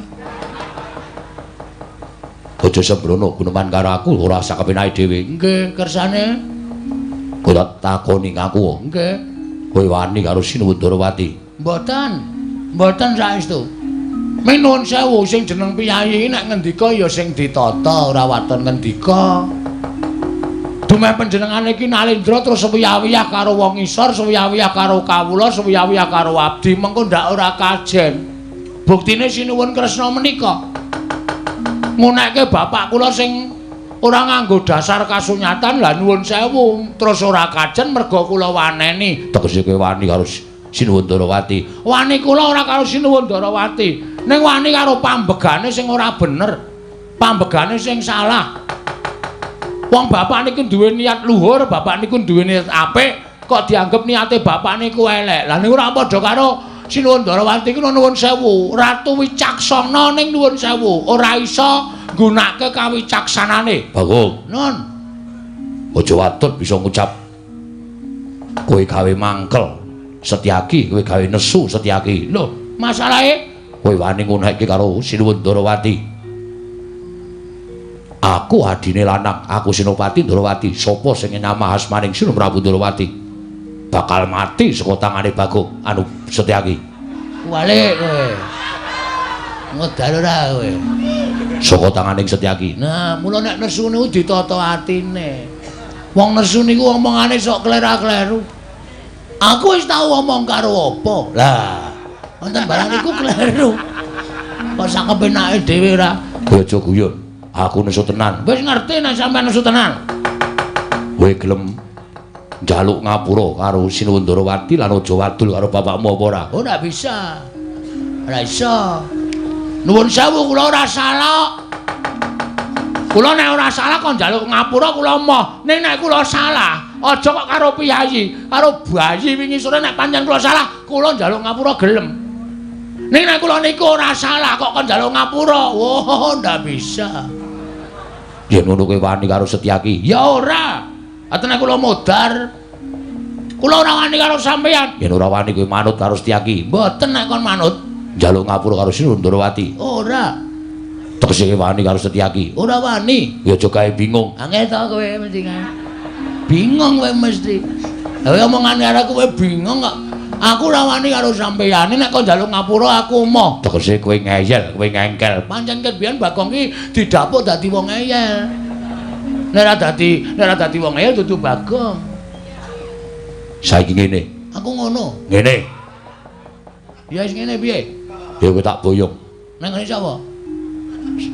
Aja sembrono guneman karo aku ora sakepenake dhewe. Nggih, kersane. Kowe tak takoni ngaku. Nggih. Kowe wani karo Sinuwun Ndorowati? Mboten. Mboten saestu. Minuwun sewu sing jeneng piyayi nek ngendika ya sing ditata, ora waton ngendika. Dumeh panjenengane iki Nalendra terus suwiyah-wiyah karo wong isor, suwiyah-wiyah karo kawula, suwiyah-wiyah karo abdi, mengko ndak ora kajen. Buktine Sinuwun Kresna menika ngunekke bapak kula sing ora nganggo dasar kasunyatan, lah nuwun sewu terus ora kajen merga kula waneni. Tegese kowe wani karo Sinuwun Ndorowati? Wani kula ora karo Sinuwun Ndorowati, ning wani karo pambegane sing ora bener, pambegane sing salah. Wong bapak niku duwe niat luhur, bapak niku duwe niat apik, kok dianggep niate bapak niku elek. Lah niku ora padha karo Sinuwun Ndorowati iku nuwun sewu, ratu wicaksana ning nuwun sewu, ora iso nggunakake kawicaksanane. Bagong. Nun. Aja watut bisa ngucap kowe gawe mangkel Setyaki, kowe gawe nesu Setyaki. Lho, masalahe kowe wani ngunekke karo Sinuwun Ndorowati. Aku adine lanang, aku Senopati Ndorowati. Sapa sing nyamah asmaning Sinuwun Prabu Ndorowati bakal mati saka tangane Bagong anu Setyaki. Walik kowe. Ngedal ora kowe. Saka tanganing Setyaki. Nah, mula nek nesu niku ditata atine. Wong nesu niku omongane sok klera-kleru. Aku wis tau omong karo apa. Lah, wonten barang niku kleru. Kok sak kepenake dhewe ora? Kowe aja guyon. Aku nesu tenan. Wis ngerti nek sampean nesu tenan. Kowe gelem njaluk ngapura karo Sinuwun Ndorowati lan aja wadul karo bapakmu apa ora? Ora bisa. Ora iso. Nuwun sewu kula ora salah. Kula nek ora salah kok njaluk ngapura kula emoh. Ning nek kula salah, aja kok karo piyayi, karo bayi wingi sore nek pancen kula salah, kula njaluk ngapura gelem. Ning nek kula niku ora salah kok kon njaluk ngapura. Wah, ndak bisa. Yen ngono kowe wani karo Setyaki? Ya ora. Atene kula modar. Kula ora wani karo sampeyan. Yen ora wani kowe manut karo Setyaki? Mboten nek kon manut. Njaluk ngapura karo Sinuwun Ndorowati? Ora. Tegese kowe wani karo Setyaki? Ora wani. Ya aja gawe bingung. Angel to kowe mesti. Bingung kowe mesti. Lah omongane karo kowe bingung kok. Aku ora wani karo sampeyan. Nek kon njaluk ngapura aku emoh. Tegese kowe ngeyel, kowe ngengkel. Pancen ket biyen Bagong ki didapuk dadi wong ngeyel. Nek ora dadi wong ngeyel dudu Bagong. Saiki ngene. Aku ngono. Ngene. Ya wis ngene piye? Ya kowe tak boyong. Nang ngene sapa?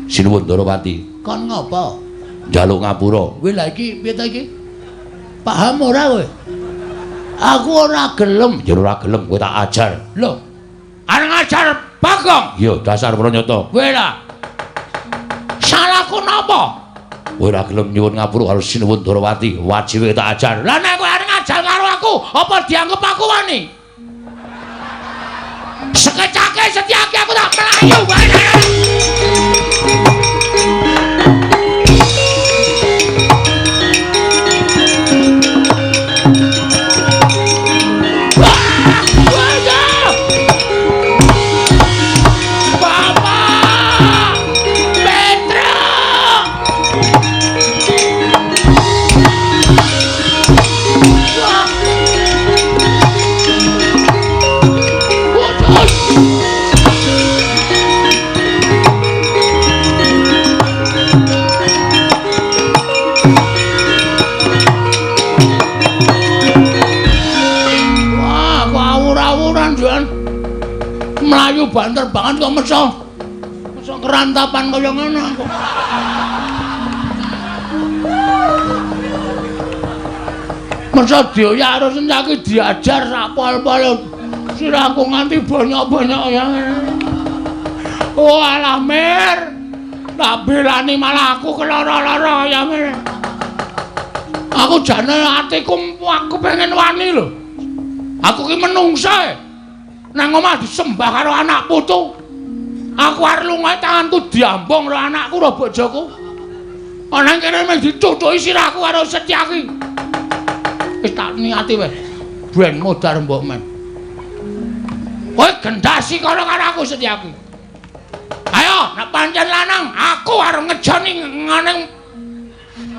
Sinuwun Ndorowati. Kon ngopo? Njaluk ngapura. Kowe lha iki piye ta iki? Paham ora kowe? Aku ora gelem. Ya ora gelem kowe tak ajar. Lho. Arep ngajar Bagong? Ya dasar pranyata. Kowe lah. Salahku napa? Kowe ora gelem nyuwun ngapura karo Sinuwun Ndorowati, wajib tak ajar. Lah nek kowe arep ngajar karo aku, apa dianggep aku wani? Sekecake Setyaki aku tak mlayu wae. Mlayu banter banget kok meso. Meso kerantapan kaya ngono aku. Meso dioyak karo Setyaki diajar sak pol-pol. Sirahku nganti bonyok-bonyok ya. Oh alah Mir. Tak belani malah aku keloro-loro ya Mir. Aku jane atiku aku pengen wani lho. Aku ki menungsa. Nang omah disembah karo anak putu. Aku arep lunga tanganku diambung karo anakku karo bojoku. Ana kene mung dicucuki sirahku karo Setyaki. Wis tak niati wae. Ben modar mbok men. Kowe gendasi kono karo aku Setyaki. Ayo, nek pancen lanang, aku arep ngejoni ngene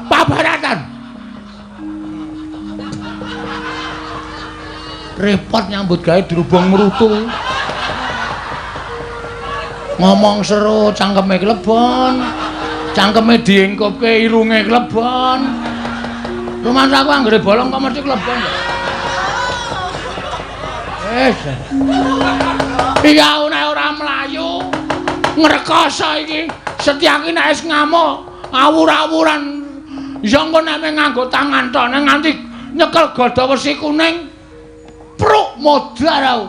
pabaratan. Repot nyambut gawe dirubung mrutu. Ngomong seru cangkeme klebon. Cangkeme diengkupke irunge klebon. Rumangsa aku anggere bolong kok mesti klebon. Wis. Iki aku nek ora mlayu ngrekoso iki. Setyaki nek wis ngamuk awur-awuran ya engko nek nganggo tangan tok nek nganti nyekel gada wesi kuning pruk modar aku.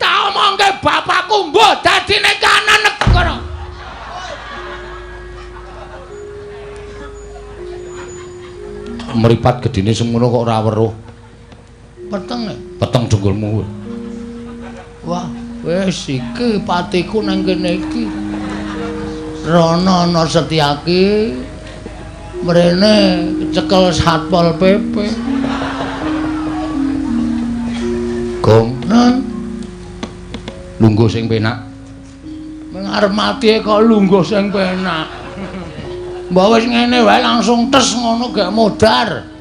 Tak omongke bapakku mbuh dadine kanan negara. Mripat gedine semono kok ora weruh. Peteng e. Peteng dengkulmu. Wah, wis iki patiku nang kene iki. Rono ana Setyaki. Mrene kecekel Satpol PP. Gong, Nun. Lungguh sing penak. Meng arep mati kok lungguh sing penak. Mbok wis ngene wae langsung tes ngono gak modar.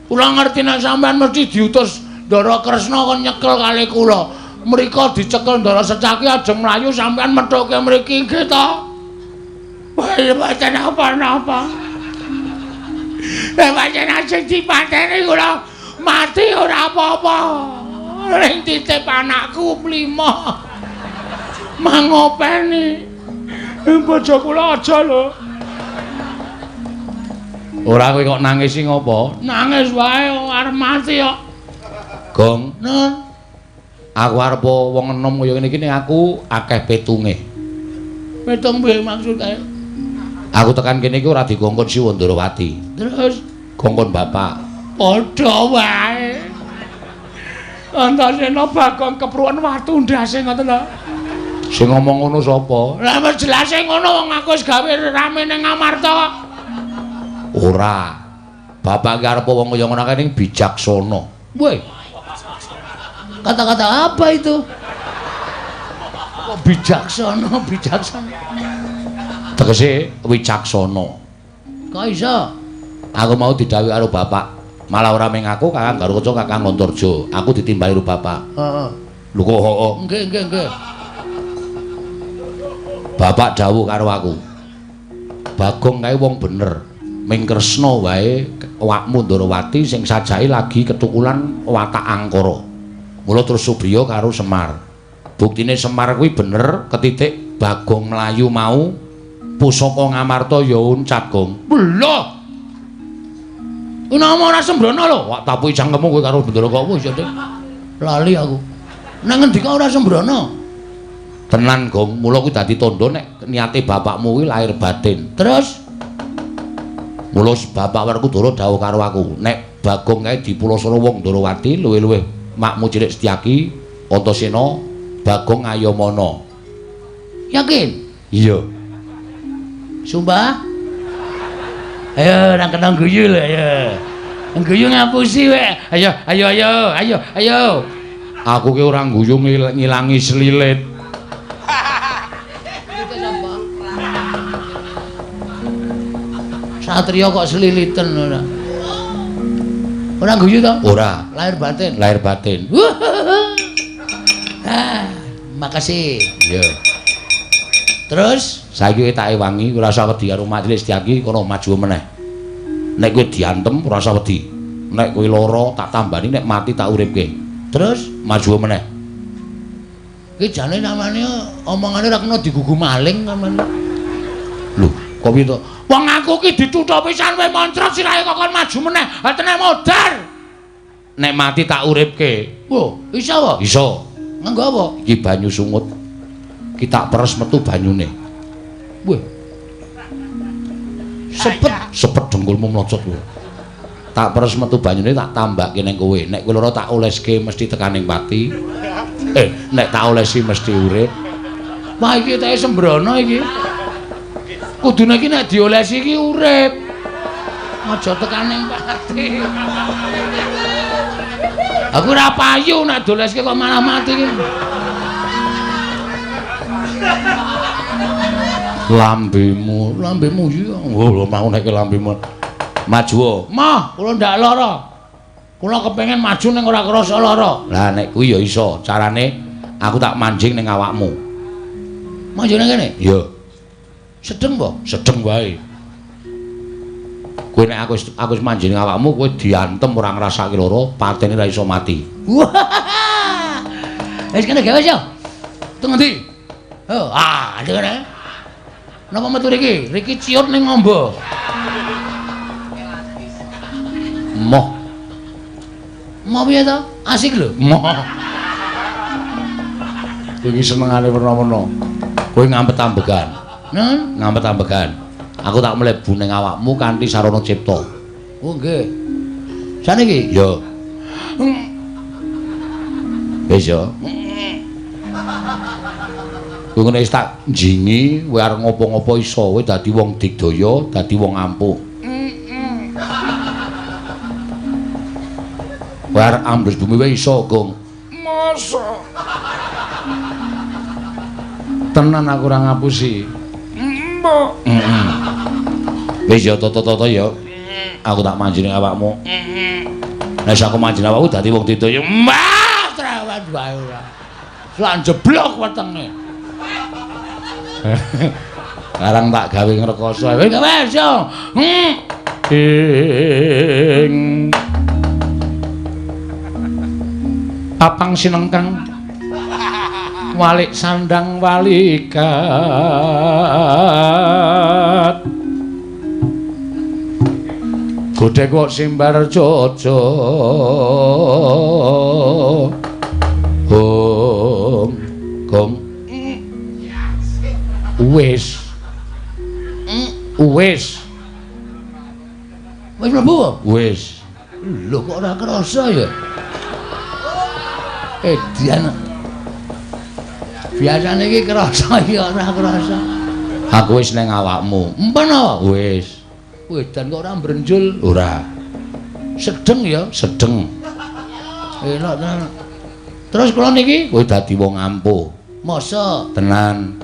Kula ngerti nek sampean mesti diutus Ndara Kresna kon nyekel kali kula. Mriko dicekel Ndara Setyaki ajeng mlayu sampean methuke mriki nggih to. Wah, mboten napa-napa. Nek pancen ajeng dipateni kula mati ora apa-apa. Ring titip anakku mlima. Mangopeni. Bojo kula aja lho. Ora kowe kok nangis sing ngopo? Nangis wae arep mati kok. Gong, Nun. Aku arep wong enom kaya ngene iki ning aku akeh petunge. Petung piye maksude? Aku tekan kene iki ora dikongkon Siwa Ndorowati. Terus kongkon bapak. Padha wae. Antasena Bagong kepruwen watu ndase ngoten lho. Sing ngomong ngono sapa? Lah wis jelase ngono wong aku wis gawe rame ning Amarta kok. Ora. Bapak ki arep wong kaya ngono kae ning bijaksana. Woi. Kata-kata apa itu? Kok bijaksana, bijaksana. Tegese wicaksana. Kok iso? Aku mau didhawuhi karo bapak. Malah ora mung aku, Kakang Garukaca, Kakang Antarja. Aku ditimbali karo bapak. Heeh. Lho kok heeh. Nggih, nggih, nggih. Bapak dawuh karo aku. Bagong kae wong bener. Ming Kresna wae awakmu Ndorowati sing sajake lagi ketukulan watak angkara. Mula terus Subriya karo Semar. Buktine Semar kuwi bener ketitik Bagong mlayu mau pusaka Ngamarta ya uncat, Gong. Lho. Unama ora sembrono lho. Wak tapuki cangkemmu kowe karo Bendara kok wis ya, Dik. Lali aku. Nang ngendi kok ora sembrono? Tenan, Gong. Mula kuwi dadi tandha nek niate bapakmu kuwi lahir batin. Terus mula bapak Werkudara dawuh karo aku, nek Bagong kae dipulasara wong Ndorowati luwih-luwih makmu cilik Setyaki, Antasena, Bagong Ayamana. Yakin? Iya. Sumpah? Ayo nang kena guyu lho, ayo. Guyu ngapusi wae. Ayo, ayo, ayo, ayo, ayo. Aku ki ora guyu ngilangi selilit. Satria kok seliliten ora. Ora guyu to? Ora. Lahir batin. Lahir batin. Ah, makasih. Iya. Terus saiki tak ewangi ora usah wedi karo Mak Cilik Setyaki kono maju meneh. Nek kowe diantem ora usah wedi. Nek kowe lara tak tambani, nek mati tak uripke. Terus maju meneh. Iki jane namane omongane ora kena digugu maling namane. Lho, kok piye to? Wong aku ki dituthuk pisan kowe moncrot sirahe kok kon maju meneh. Ha teneh modar. Nek mati tak uripke. Wo, iso apa? Iso. Nganggo apa? Iki banyu sungut. Ki tak peres metu banyune. Wah. Sepet, sepet dengkulmu mlocot kowe. Tak peres metu banyune tak tambake ning kowe. Nek kowe lara tak oleske mesti tekaning pati. Nek tak olesi mesti urip. Wah, iki teke sembrono iki. Kudune iki nek diolesi iki urip. Aja tekaning pati. Aku ora payu nek dioleske kok malah mati iki. Lambemu, lambemu iya. Oh, mau nek lambemu. Maju. Mah, kula ndak lara. Kula kepengin maju ning ora krasa lara. Lah nek kuwi ya iso, carane aku tak manjing ning awakmu. Maju nang kene? Iya. Sedeng apa? Sedeng wae. Kowe nek aku wis manjing ning awakmu, kowe diantem ora ngrasake lara, patene ora iso mati. Wis kene gawe wis yo. Teng ngendi? Oh, ah, kene. Napa metu riki? Riki ciut ning ngombo. Moh. Moh piye to? Asik lho. Moh. Kowe iki senengane werna-werna. Kowe ngampet ambegan. Nun, ngampet ambegan. Aku tak mlebu ning awakmu kanthi sarana cipta. Oh nggih. Saniki? Ya. Wis ya. Kowe ngene wis tak njingi, kowe arep ngopo-ngopo iso, kowe dadi wong digdaya, dadi wong ampuh. Kowe arep ambles bumi wae iso, Gong. Masa? Tenan aku ora ngapusi. Mbok. Wis ya toto-toto ya. Aku tak manjing awakmu. Nek aku manjing awakmu dadi wong digdaya. Mbah, trawan wae ora. Lan jeblok wetenge. Karang tak gawe ngrekoso. Wis wis yo. Ing apang sinengkang walik sandang walikat godhek kok simbar jojo hong gong wis wis wis mlebu wis. Lho kok ora kerasa ya? Edian. Biasane iki kerasa iki ora kerasa. Aku wis ning awakmu. Empen apa? Wis. Wedan kok ora mbrenjul? Ora. Sedeng ya? Sedeng. Elok tenan. Terus kula niki kowe dadi wong ampuh. Masa? Tenan.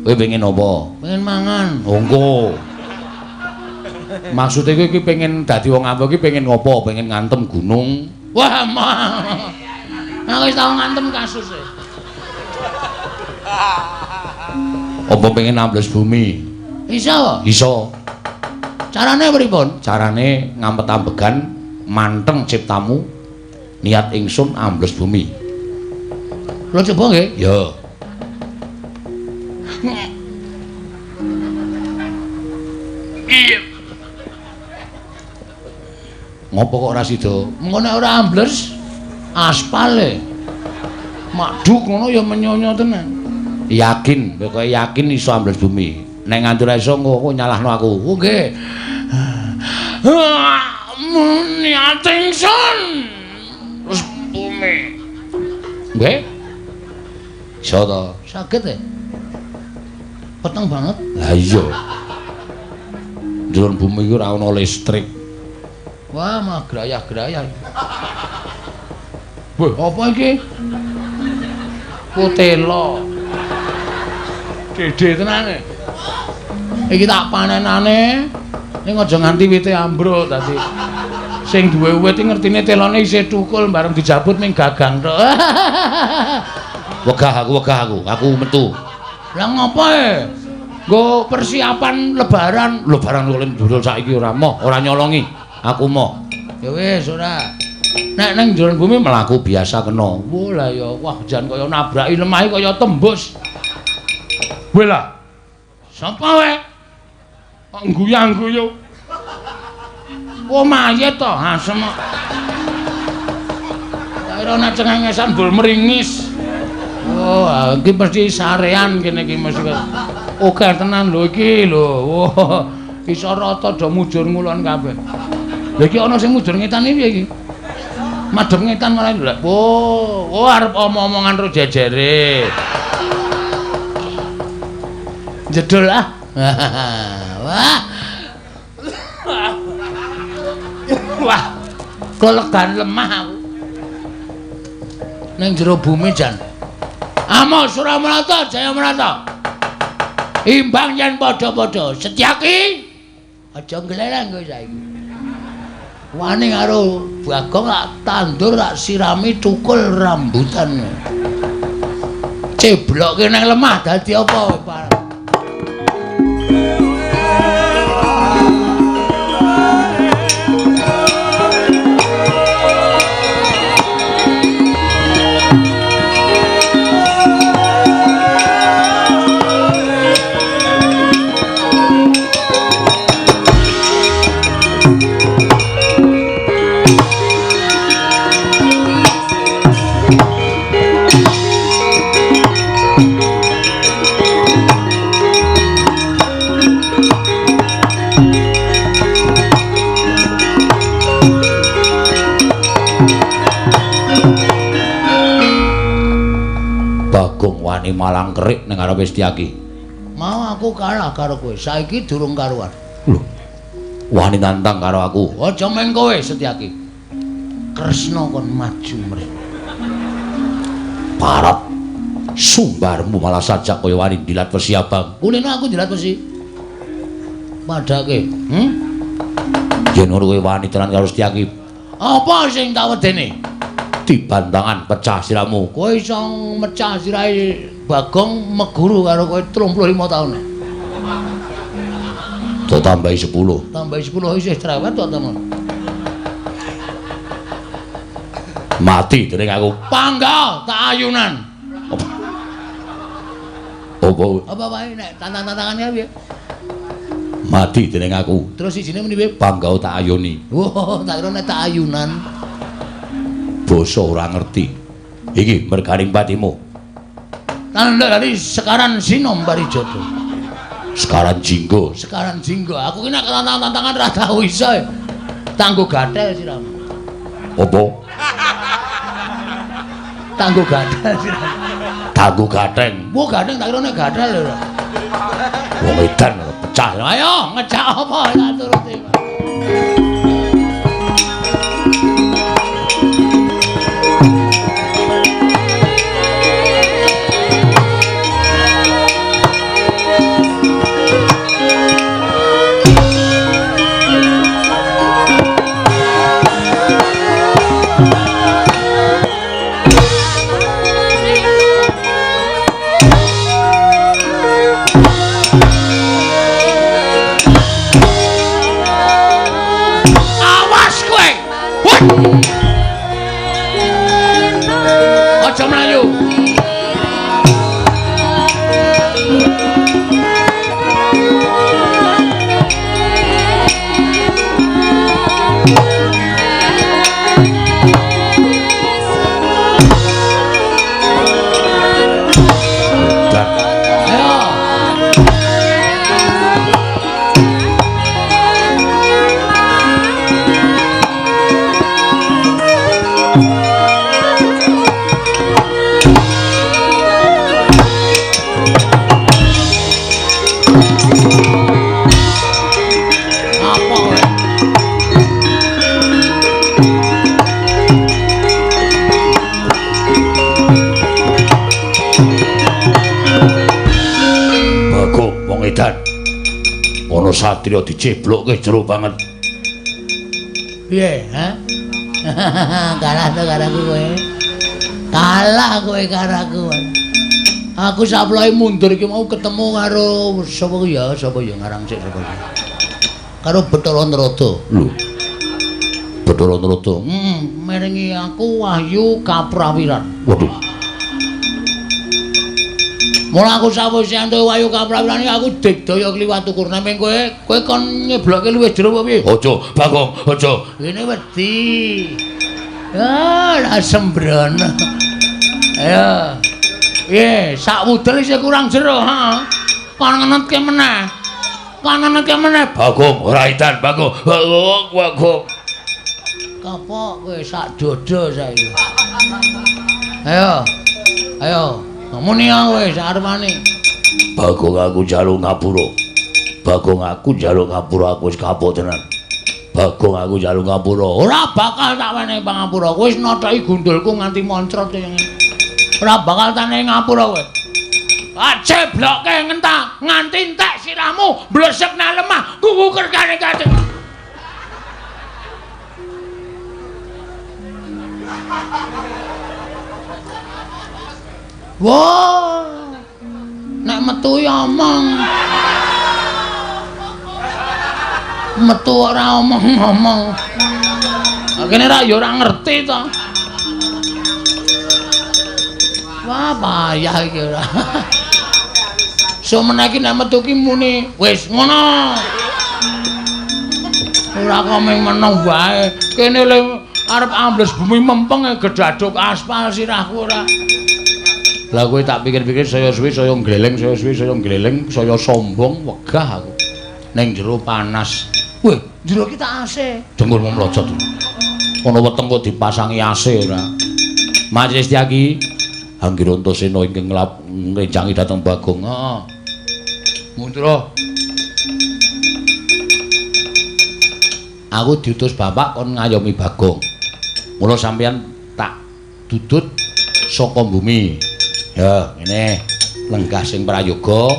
Kowe pengen apa? Pengen mangan. Engko. Maksude kowe iki pengen dadi wong ampuh iki pengen ngopo? Pengen ngantem gunung? Wah, mah. Aku wis tau ngantem kasus e. Apa pengen ambles bumi? Iso. Iso. Carane pripun? Carane ngampet ambegan, manteng ciptamu, niat ingsun ambles bumi. Kula coba nggih? Ya. Iya. Ngopo kok ora sida? Mengko nek ora ambles aspale. Maduk ngono ya menyonyo tenan. Yakin, pokoke yakin iso ambles bumi. Nek nganti ora iso engko nyalahno aku. Oh nggih. Niat ingsun terus bumi. Nggih. Iso to? Saged e. Peteng banget. Lah iya. Njero bumi iki ora ana listrik. Wah, mah grayah-grayah. Wah, apa iki? Kutela. Dede tenane. Iki tak panenane. Ning aja nganti wite ambruk dadi. Sing duwe wit iki ngertine telone isih thukul bareng dijabut ning gagang tok. Wegah aku, metu. Lah ngopo e? Nggo persiapan lebaran. Lebaran kok ndurul saiki ora moh, ora nyolongi. Aku moh. Ya wis ora. Nek ning jero bumi mlaku biasa kena. Wah lah ya, wah jan kaya nabraki lemah kaya tembus. Weh lah. Sapa wae? Kok guyang-guyu. Oh mayit to, asem kok. Tak kira nek cengengesan bul meringis. Oh, iki mesti sarean kene iki mesti. Oke tenan lho iki lho. Wah, iso rata do mujur ngulon kabeh. Lha iki ana sing mujur ngetan iki piye iki? Madhep ngetan malah lho. Oh, oh arep omong-omongan ro jejere. Jedul ah. Wah. Wah. Kelegan lemah aku. Ning jero bumi jan. Amo Suramarta Jayamarta. Imbang yen padha-padha Setyaki aja nglelang kowe saiki. Wani karo Bagong tak tandur tak sirami tukul rambutan. Ceblokke nang lemah dadi apa? Bagong wani malang kerik ning ngarepe Setyaki. Mau aku kalah karo kowe, saiki durung karuan. Lho. Wani nantang karo aku. Aja meng kowe Setyaki. Kresna kon maju mrene. Parap. Sumbarmu malah sajak kaya wani dilat wesi abang. Kulino aku dilat wesi. Padake. Yen ngono kowe wani tenan karo Setyaki. Apa sing tak wedene? Dibantangan pecah siramu. Kowe iso mecah sirahe Bagong meguru karo kowe 35 taun. To tambahi 10. Tambahi 10 isih cerewet to temen. Mati dening aku. Pangga tak ayunan. Apa? Apa wae nek tantang-tantangane piye? Mati dening aku. Terus sijine muni piye? Pangga tak ayuni. Wah, tak kira nek tak ayunan. Basa ora ngerti. Iki merganing patimu. Tandha dari Sekaran Sinom Parijoto. Sekaran Jinggo. Sekaran Jinggo. Aku ki nek tantang-tantangan ora tau iso. Tanggo gathel siramu. Apa? Tanggo gathel siramu. Tanggo gatheng. Wah, gatheng tak kira nek gathel lho. Wong edan pecah. Ayo ngejak apa tak turuti. Aja mlayu. Edan. Ana satriya diceblokke jero banget. Piye, ha? Kalah to karo aku kowe. Kalah kowe karo aku. Aku saplohe mundur iki mau ketemu karo sapa ya, sapa ya ngarang sik sapa ya. Karo Bathara Narada. Lho. Bathara Narada. Merengi aku wahyu kaprawiran. Waduh. Mula aku sawise entuk wahyu kaprawiran iki aku digdaya kliwat ukur. Nanging kowe kowe kon nyebloke luwih jero apa piye? Aja, Bagong, aja. Ngene wedi. Ah, lah sembrono. Ayo. Piye, sak wudel isih kurang jero, ha? Kon ngenetke meneh. Kon ngenetke meneh. Bagong ora idan, Bagong. Bagong, Bagong. Kapok kowe sak dodo saiki. Ayo. Ayo, muni kowe sak arepane. Bagong aku njaluk ngapura. Bagong aku njaluk ngapura, aku wis kapok tenan. Bagong aku njaluk ngapura. Ora bakal tak wenehi pangapura. Kowe wis nothoki gundulku nganti moncrot kaya ngene. Ora bakal tak wenehi ngapura kowe. Acebloke ngentak nganti entek sirahmu blesek nang lemah kuku kerkane kate. Wah. Nek metu ya omong. Metu ora omong-omong. Kene ra ya ora ngerti to. Wah, payah iki ora. Sumene iki nek metu ki muni wis ngono. Ora kok mung meneng wae. Kene le arep ambles bumi mempeng gedaduk aspal sirahku ora. Lah kowe tak pikir-pikir saya suwi saya gleleng, saya suwi saya gleleng, saya sombong wegah aku. Ning jero panas. Weh, jero ki tak AC. Dengkulmu mlojot. Ana weteng kok dipasangi AC ora. Majelis Tyagi Anggir Antasena ingkang ngrencangi dhateng Bagong. Heeh. Mundra. Aku diutus bapak kon ngayomi Bagong. Mula sampeyan tak dudut saka bumi. Ya, ngene lenggah sing prayoga.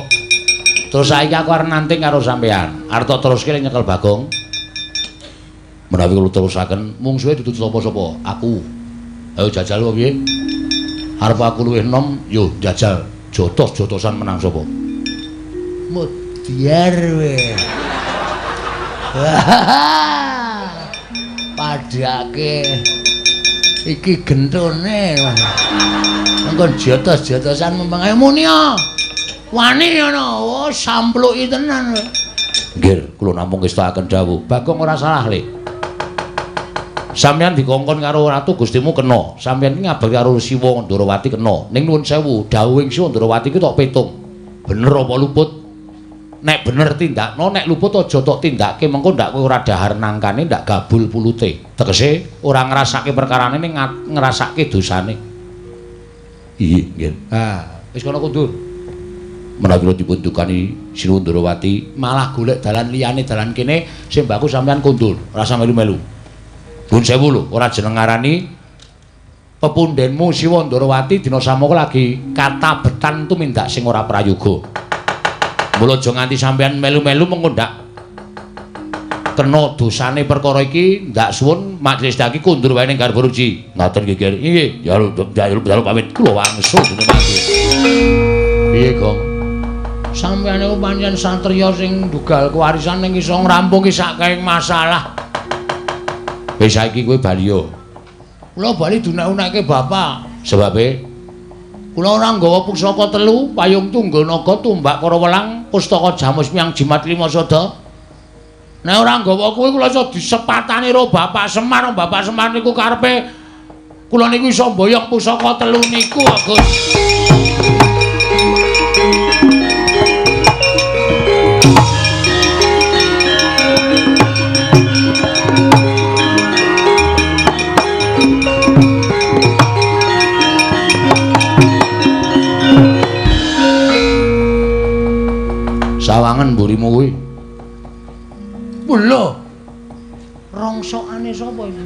Terus saiki aku arep nanting karo sampeyan. Arep tak teruske nyekel Bagong. Menawi kula terusaken mungsuhe dudut sapa-sapa? Aku. Ayo jajal wae piye? Arep aku luwih enom, yo jajal. Jotos-jotosan menang sapa? Mudyar we. Padhake iki gentone. Engko jotos-jotosan mempeng. Ayo muni ya. Wani ngono. Oh, sampluki tenan. Nggih, kula namung ngestakaken dawuh. Bagong ora salah, Le. Sampeyan dikongkon karo Ratu Gustimu kena. Sampeyan iki ngabar karo Siwa Ndorowati kena. Ning nuwun sewu, dawuhing Siwa Ndorowati ki tok petung. Bener apa luput? Nek bener tindakno, nek luput aja tok tindake, mengko ndak kowe ora dahar nangkane, ndak gabul pulute. Tegese ora ngrasake perkarane ning ngrasake dosane. Iya, nggih. Ah, wis kono kundur. Menawi kula dipun dukani Siwa Ndorowati malah golek dalan liyane dalan kene sembaku sampeyan kundur, ora usah melu-melu. Nuwun sewu lho, ora jeneng ngarani pepundhenmu Siwa Ndorowati dina samoko lagi katabetan tumindak sing ora prayoga. Mula aja nganti sampeyan melu-melu mengko ndak kena dosane perkara iki, ndak suwun majelis daki kundur wae ning garba ruci. Ngoten nggih, Kyai. Nggih, ya pamit kula wangsul dene mati. Piye, Gong? Sampeyan niku pancen satriya sing ndugal kewarisan ning iso ngrampungi sakehing masalah. Wis saiki kowe bali yo. Kula bali dunek-unekke bapak. Sebabe kula ora nggawa pusaka telu, payung tunggul naga, tumbak karawelang, pustaka jamus miang jimat lima sada. Nek ora nggawa kuwi kula iso disepatani karo Bapak Semar. Bapak Semar niku karepe kula niku iso mboyong pusaka telu niku, Gus. Sawangen mburimu kuwi. Lho. Rongsokane sapa iki?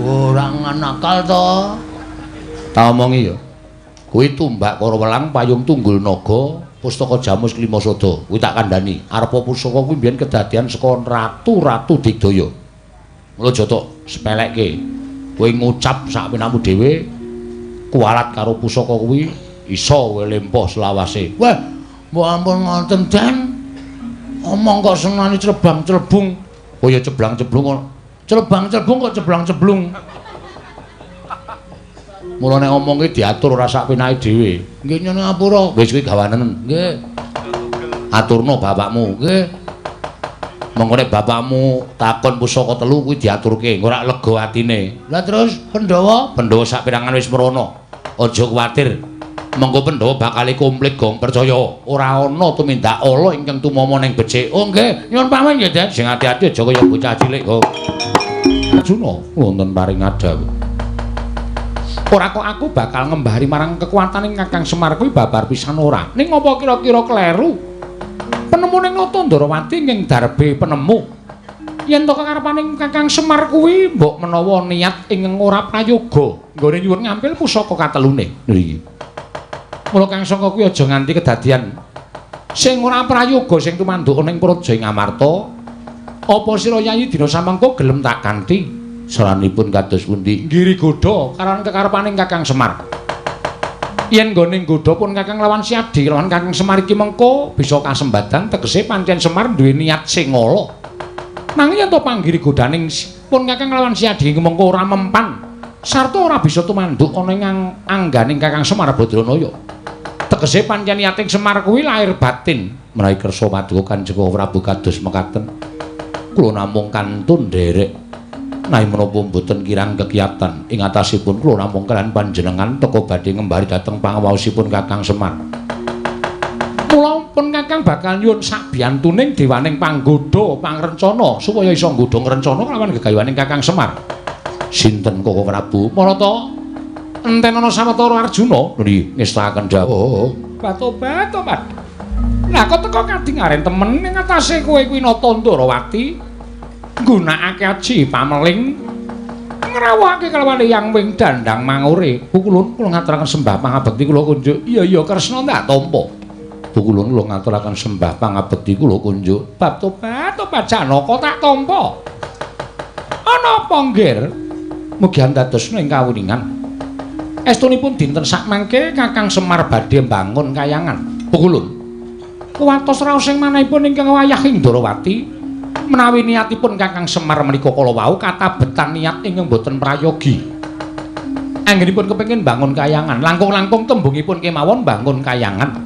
Ora nakal to. Tak omongi ya. Kuwi tumbak karawelang, payung tunggul naga, pustaka jamus klima sada. Kuwi tak kandhani. Arepa pusaka kuwi mbiyen kedadian saka ratu-ratu digdaya. Mula aja tok sepelekke. Kowe ngucap sak penamu dhewe kuwalat karo pusaka kuwi iso kowe lempoh selawase. Wah, mbok ampun ngoten, Den. Omong kok senane clebang-clebung. Oh ya ceblang-ceblung kok. Clebang-clebung kok ceblang-ceblung. Mula nek omong ki diatur ora sak penake dhewe. Nggih nyuwun ngapura. Wis kuwi gawanen. Nggih. Aturno bapakmu. Nggih. Mengko nek bapakmu takon pusaka telu kuwi diaturke, ora lega atine. Lah terus Pandhawa? Pandhawa sak perangan wis mrono. Aja kuwatir. Mengko Pandhawa bakal komplit gong percaya. Ora ana tumindak ala ingkang tumama ning becik. Oh nggih, nyuwun pamit nggih, Den. Sing ati-ati aja kaya bocah cilik kok. Arjuna wonten paring dawuh. Ora kok aku bakal ngembari marang kekuatane Kakang Semar kuwi babar pisan ora. Ning apa kira-kira kleru? Penemune Nata Ndarawati ing darbe penemu. Yen to kekarepaning Kakang Semar kuwi mbok menawa niat ingkang ora prayoga nggone nyuwun ngampil pusaka katelune. Nggih. Mula Kang Sangka kuwi aja nganti kedadian sing ora prayoga sing tumanduk ning Praja ing Amarta. Apa sira Yayi dina samangka gelem tak kanthi? Saranipun kados pundi? Nggiri godha karo kekarepaning Kakang Semar. Yen nggone nggodha pun Kakang lawan Siadi lawan Kakang Semar iki mengko bisa kasembadan tegese pancen Semar duwe niat sing ala. Nanging yen to panggiri godhaning pun Kakang lawan Siadi iki mengko ora mempan sarta ora bisa tumanduk ana ing angganing Kakang Semar Badranaya. Tegese pancen niating Semar kuwi lahir batin. Menawi kersa paduka Kanjeng Prabu kados mekaten, kula namung kantun nderek. Nawi menapa mboten kirang kekiyatan ing atasipun kula namung kaliyan panjenengan teka badhe ngembari dhateng pangawaosipun Kakang Semar. Mula pun Kakang bakal nyuwun sabiyantuning dewaning panggodha pangrencana supaya iso nggodha ngrencana kelawan gegayuhaning Kakang Semar. Sinten Koko Prabu? Marata enten ana sawetara Arjuna. Nggih, ngestakaken dawuh. Batobat, tobat. Lah kok teka kadingaren temen ing atase kowe kuwi Nata Ndarawati nggunakake aji pameling ngrawuhake kelawan Eyang Wing Dandang Mangure. Pukulun kula ngaturaken sembah pangabekti kula kunjuk. Iya iya Kresna tak tampa. Pukulun kula ngaturaken sembah pangabekti kula kunjuk. Bab tobat tobat Janaka tak tampa. Ana apa nggir? Mugi andadosna ing kawuningan. Estunipun dinten sakmangke Kakang Semar badhe mbangun kayangan. Pukulun. Kuwatos raos ing manahipun ingkang wayah ing Ndarawati. Menawi niatipun Kakang Semar menika kala wau katabetan niat ingkang boten prayogi. Anggenipun kepengin bangun kayangan, langkung-langkung tembungipun kemawon bangun kayangan.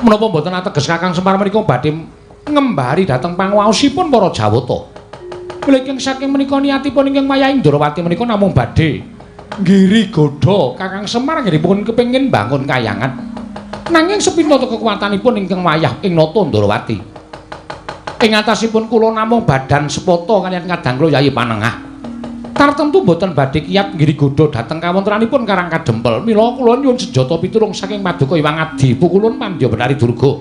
Menapa boten ateges Kakang Semar menika badhe ngembari dhateng panguwaosipun para Jawata. Mila saking menika niatipun ingkang wayah Ndarawati menika namung badhe nggiri godha Kakang Semar anggenipun kepengin bangun kayangan. Nanging sepinten kekuatanipun ingkang wayah ing Nata Ndarawati. Ing atasipun kula namung badan sepata kaliyan kadang kula Yayi Panengah. Tartemtu boten badhe kiyat nggiri godha dhateng kawontenanipun Karang Kadempel. Mila kula nyuwun sejata pitulung saking Paduka Hyang Adi Pukulun Pandya Betari Durga.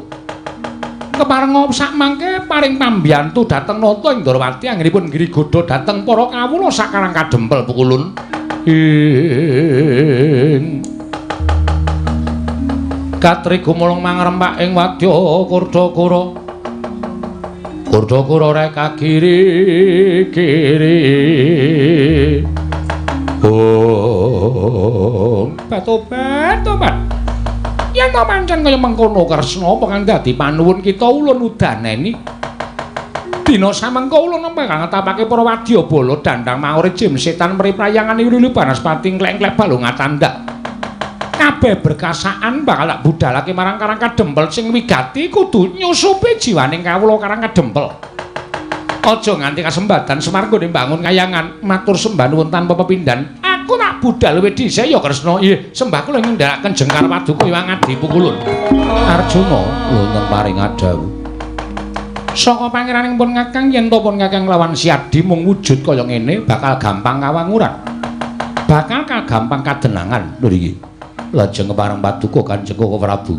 Keparenga sakmangke paring pambiyantu dhateng Nata ing Ndarawati anggenipun nggiri godha dhateng para kawula sak Karang Kadempel Pukulun. Ing Katri gumulung mangrempak ing wadya Kurdakura. Kurdakura reka kiri kiri. Oh, batobat tobat. Yen to pancen kaya mengkono Kresna apa kang dadi panuwun kita ulun udaneni. Dina samengko ulun bakal ngetapake para wadyabala dandang maure jim setan mriprayangan wilu banaspati nglek-nglek balung atandak. Kabeh berkasaan bakal tak budalake marang Karang Kadempel sing wigati kudu nyusupi jiwaning kawula Karang Kadempel. Aja nganti kasembadan Semar nggone mbangun kayangan, matur sembah nuwun tanpa pepindhan. Aku tak budal luwih dhisik ya Kresna. Nggih, sembah kula ngendhakaken jengkar paduka Hyang Adi Pukulun. Arjuna wonten paring dawuh. Saka pangeraning pun Kakang yen to pun Kakang lawan Siadi mung wujud kaya ngene bakal gampang kawanguran. Bakal kagampang kadenangan lho iki. Lajeng kepareng paduka Kanjeng Koko Prabu.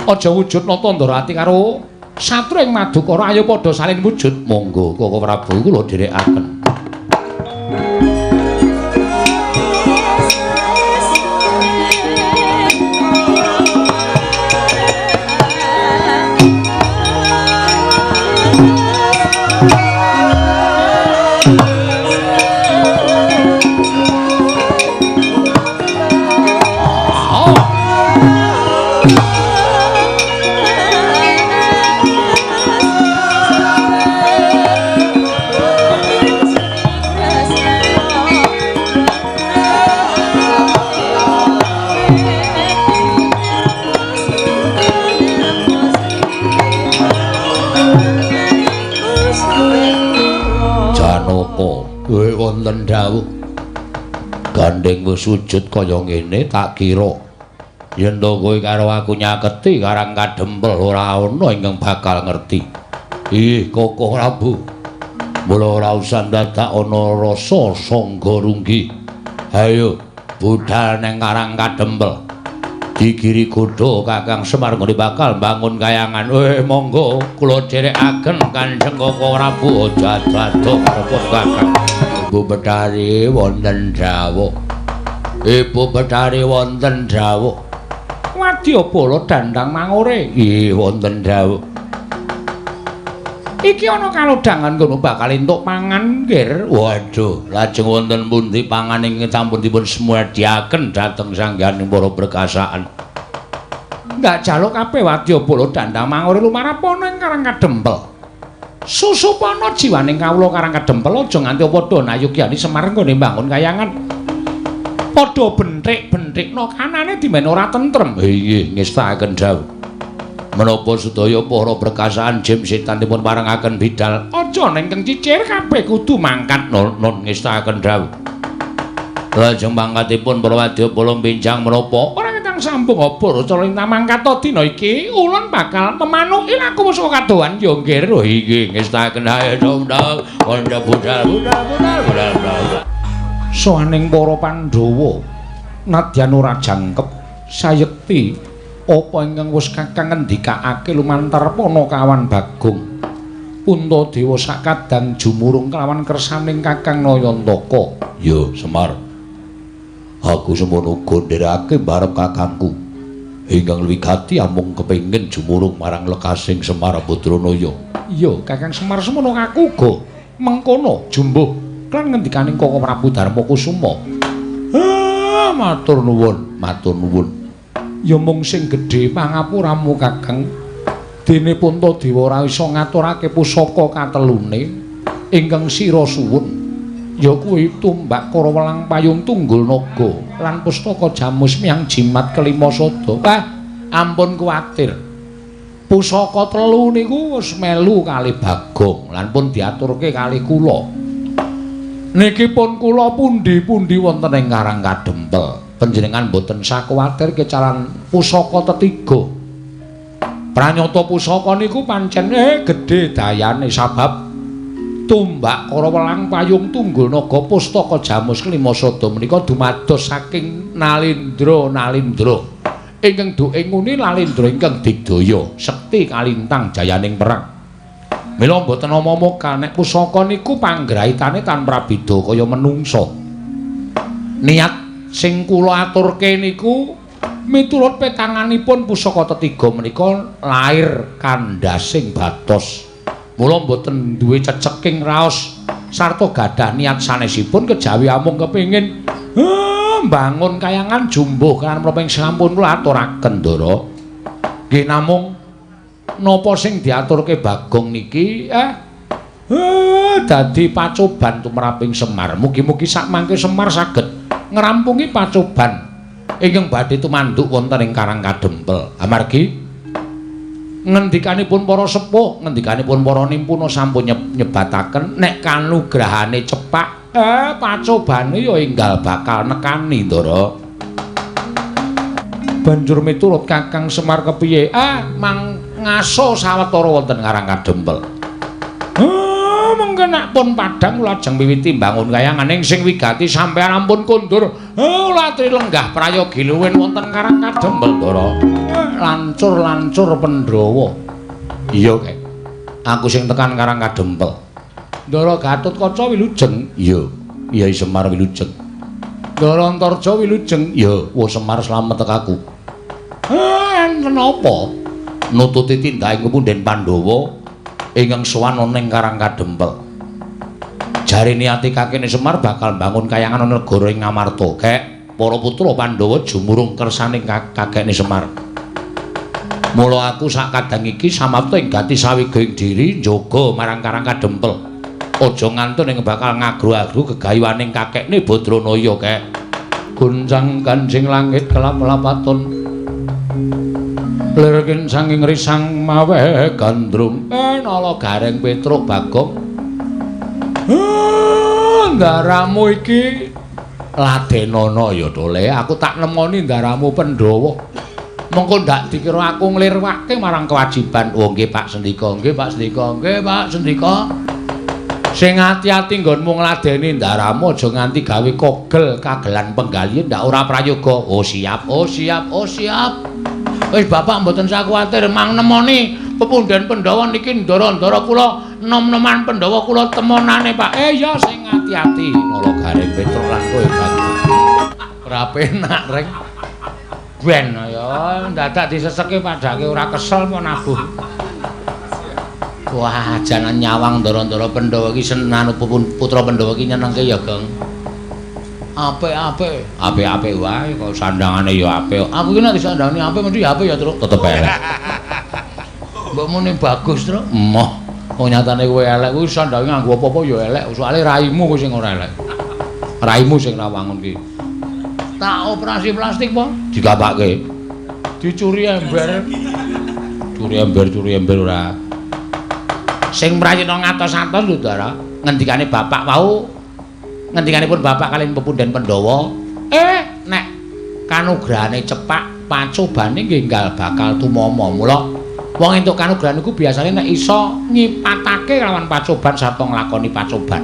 Aja wujud Nata Ndarawati karo satru ing Madukara, ayo padha salin wujud. Monggo Koko Prabu kula dherekaken. Janaka, wonten dawuh. Gandeng wis sujud kaya ngene tak kira yen to kowe karo aku nyaketi Karang Kadempel ora ana ingkang bakal ngerti. Ih, Koko Prabu. Mula ora usah dadak ana rasa sangga runggi. Ayo budal nang Karang Kadempel. Digiri godha Kakang Semar nggone bakal mbangun kayangan. Monggo kula dherekaken Kanjeng Koko Prabu aja ado-ado repot Kakang. Ibu Betari wonten dawuh. Ibu Betari wonten dawuh. Wadyabala dandang mangure. Nggih wonten dawuh. Iki ana kalodhangan kono bakal entuk pangan, Nggir. Waduh, lajeng wonten pundi pangan ingkang sampun dipun semediaken dhateng sangganing para perkasaan. Ndak jaluk kabeh wadyabala dandang mangure lumarap ana ing Karang Kadempel. Susupana jiwaning kawula Karang Kadempel aja nganti padha nayugyani Semar nggone mbangun kayangan. Padha benthik-benthikna kanane dimen ora tentrem. Inggih, ngestakaken dawuh. Menapa sedaya para perkasaan jim setan dipun parengaken bidal. Aja nengkeng cicir kabeh kudu mangkat. Nun ngestakaken dawuh. Lajeng mangkatipun para wadyabala benjang menapa? Ora ketang sambung obor cara lintang mangkat dina iki ulun bakal memanuki laku musuh kadohan ya nggir. Oh inggih ngestakaken ayo dong kanca budal budal budal budal. Sowaning para Pandhawa nadyan ora jangkep sayekti apa ingkang wis Kakang ngendikake lumantar Panakawan Bagong. Puntadewa sakadang jumurung kelawan kersaning Kakang Nayantaka. Ya Semar. Aku semono uga nderake barep kakangku. Ingkang wigati amung kepengin jumurung marang lekasing Semar Badranaya. Iya, Kakang Semar semono aku uga mengkono jumbuh lan ngendikaning Koko Prabu Darmakusuma. Ah, matur nuwun, matur nuwun. Ya mung sing gedhe pangapuramu Kakang. Dene Puntadewa ora iso ngaturake pusaka katelune ingkang sira suwun. Ya kuwi tumbak Karawelang Payung Tunggul Naga lan pustaka Jamus Miang Jimat Kelima Sada. Ah, ampun kuwatir. Pusaka telu niku wis melu kali Bagong lan pun diaturke kali kula. Niki pun kula pundi-pundi wonten ing Karang Kadempel. Panjenengan boten sakuwatir kecalan pusaka tetiga. Pranyata pusaka niku pancen gedhe dayane sabab tumbak Karawelang Payung Tunggul Naga pustaka Jamus Kelima Sada menika dumados saking Nalindra Nalindra ingkang duke nguni Nalindra ingkang digdaya sekti kalintang jayaning perang. Mila mboten omong-omong nek pusaka niku panggraitane tanpa beda kaya menungsa. Niat sing kula aturke niku miturut petanganipun pusaka tetiga menika lair kandhasing batos. Mula mboten duwe ceceking raos sarta gadah niat sanesipun kejawi amung kepengin mbangun kayangan jumbuh kan menapa ing sampun kula aturaken Ndara. Nggih namung napa sing diaturke Bagong niki dadi pacoban tumraping Semar. Mugi-mugi sakmangke Semar saged ngrampungi pacoban ingkang badhe tumanduk wonten ing Karang Kadempel. Amargi ngendikanipun para sepuh, ngendikanipun para nimpuna sampun nyebataken nek kanugrahane cepak, pacobane ya enggal bakal nekani, Ndara. Banjur miturut Kakang Semar kepiye? Mang ngaso sawetara wonten Karang Kadempel. Mengke nek pun padhang lajeng miwiti mbangun kayangan ing sing wigati sampeyan ampun kondur. Latri lenggah prayogi luwin wonten Karang Kadempel, Ndara. Lancur-lancur Pandhawa. Iya, Kek. Aku sing tekan Karang Kadempel. Ndara Gatotkaca wilujeng. Iya, Kyai Semar wilujeng. Ndara Antarja wilujeng. Iya, wo Semar slamet tekaku. Enten apa? Nututi tindake kepunden Pandhawa ingkang sowan ana ing Karang Kadempel. Jare niate kakene Semar bakal mbangun kayangan ana negara ing Ngamarta. Kek, para putra Pandhawa jumurung kersane kakekne Semar. Mula aku sak kadang iki samapta ing gati sawigaing diri njaga marang Karang Kadempel. Aja ngantun ing bakal ngagru-agru gegayuhaning kakekne Badranaya, Kek. Goncang kanjing langit kelap-lapaton. Lirkin sanging risang maweh gandrung. Nala gareng Petruk Bagong. Ndaramu iki Ladenono ya Tole, aku tak nemoni ndaramu Pandhawa. Mengko ndak dikira aku nglirwake marang kewajiban. Oh nggih Pak Sendika, nggih Pak Sendika, nggih Pak Sendika. Sing ati-ati nggonmu ngladeni ndaramu aja nganti gawe kogel kagelan penggalih ndak ora prayoga. Oh siap, oh siap, oh siap. Wis bapak mboten usah kuwatir, mang nemoni pepundhen Pandhawa niki ndara-ndara kula nom-noman Pandhawa kula temonane Pak. Ya sing ati-ati Nala Gareng Petruk lan kowe Bagong. Ora penak reng. Ben ya dadak diseseke padake ora kesel apa nabuh. Wah, janan nyawang ndara-ndara Pandhawa iki senanu putra Pandhawa iki nyenengke ya, Gong. Apik-apik. Apik-apik wae kok sandangane ya apik. Aku iki nek disandangane apik mesti ya apik ya, Truk. Tetep elek. Mbok muni bagus, Truk. Emoh. Wong nyatane kowe elek kuwi sandange nganggo apa-apa ya elek. Soale raimu kuwi sing ora elek. Raimu sing ra wangun ki. Tak operasi plastik po? Digapake. Dicuri ember. Curi ember, curi ember ora. Sing prayitna ngatos-atos lho, Ndara. Ngendikane bapak wau, ngendikanipun bapak kaliyan pepundhen Pandhawa, nek kanugrahane cepak pacobane nggih enggal bakal tumama. Mula wong entuk kanugrahan iku biasane nek iso nyipatake lawan pacoban sarta nglakoni pacoban.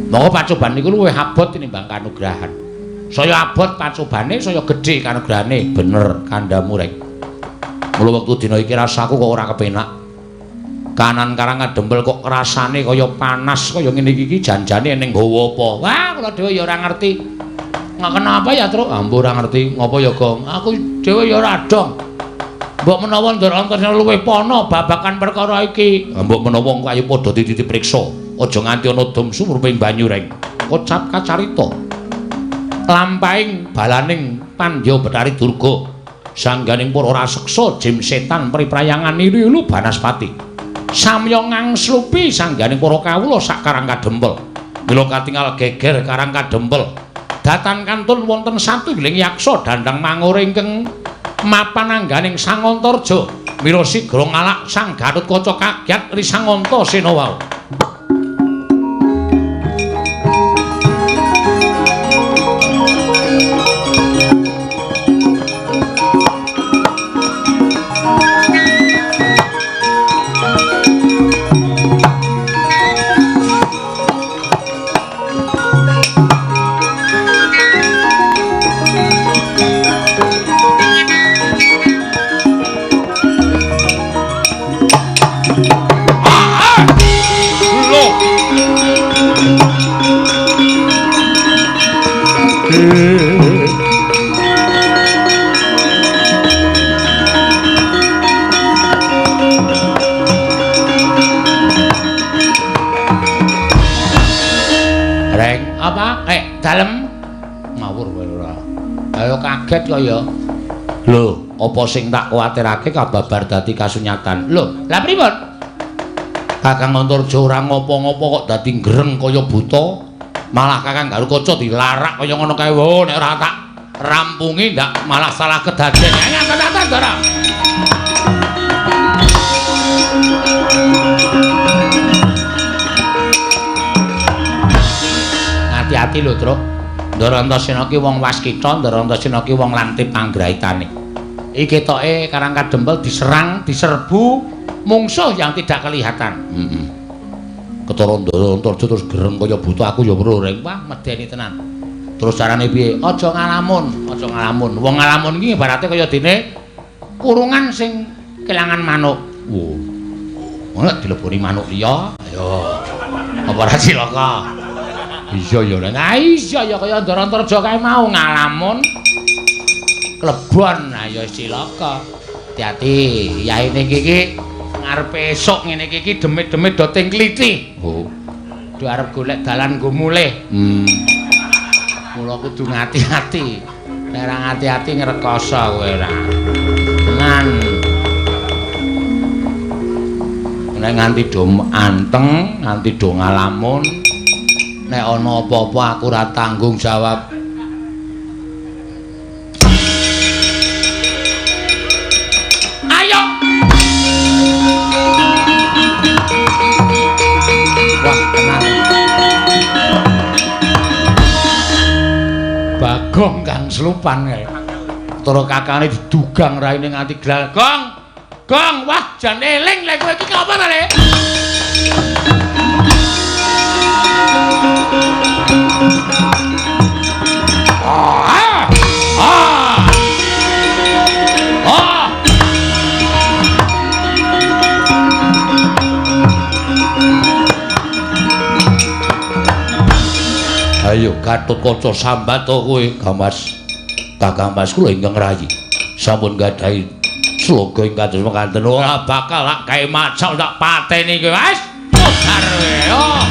Monggo pacoban niku luwih abot tinimbang kanugrahan. Saya abot pacobane, saya gedhe kanugrahane. Bener kandhamu rek. Mula wektu dina iki rasaku kok ora kepenak. Kanan karang kadempel kok rasane kaya panas kaya ngene iki janjane ning nggawa apa. Wah, kula dhewe ya ora ngerti. Nggak kenapa ya, Truk? Ambo ora ngerti. Ngopo ya, Gong? Aku dhewe ya ora dong. Mbok menawa Ndara Antasena luwih pana babakan perkara iki. Mbok menawa ayo padha dipriksa. Aja nganti ana dom sumruping banyu reng. Kocap kacarita. Lampahing balaning Pandya Bathari Durga sangganing para raseksa jim setan priprayangan nilu banaspati. Samya ngangslupi sangganing para kawula sak Karang Kadempel. Mila katingal geger Karang Kadempel. Datan kantun wonten satunggiling yaksa dandang mangure ingkang mapan angganing Sangantarja. Mila sigra ngalak Sang Gatotkaca kagyat ri Sangantasena wau. Reng apa? Dalem ngawur kowe ora. Ayo kaget kok ya. Lho, apa sing tak kuwatirake kababar dadi kasunyatan? Lho, lah pripun? Kakang Antarja ora ngopo-ngopo kok dadi greng kaya buta. Malah Kakang Garukaca dilarak kaya ngono kae. Wo, nek ora tak rampungi ndak malah salah kedaden. Ayo tenan Ndara. Hati-hati lho, Truk. Ndara Antasena ki wong waskita, Ndara Antasena ki wong lantip panggraitane. Iki ketoke Karang Kadempel diserang, diserbu mungsuh yang tidak kelihatan. Heeh. Ketara Ndara Antarja terus gereng kaya buta, aku ya weruh reng. Wah, medeni tenan. Terus carane piye? Aja ngalamun, aja ngalamun. Wong ngalamun iki ibarate kaya dene kurungan sing kelangan manuk. Wo. Nek dileboni manuk liya, ayo. Apa ora cilaka? Iya ya, nah iya ya kaya Ndara Antarja kae mau ngalamun klebon, ayo cilaka. Hati-hati, yaine iki ngarepe esuk ngene iki demit-demit do ting kliti. Oh. Do arep golek dalan nggo mulih. Mula kudu ngati-ati. Nek ora ngati-ati ngrekoso kowe ora. Tenan. Nek nganti do anteng, nganti do ngalamun, nek ana apa-apa aku ora tanggung jawab. Ayo. Wah, tenan. Bagong kang slupan kae. Tara kakane didugang raine nganti glal. Gong. Gong, wah jan eling lek kowe iki apa ta, Le? Ah! Ah! Ah! Ayo Gatotkaca sambat to kowe, Gamas. Kakang Mas kula ingkang rayi. Sampun gadhahi sloga ing kados mekaten ora bakal tak gawe macak tak pateni kowe, Mas. Modar kowe. Oh.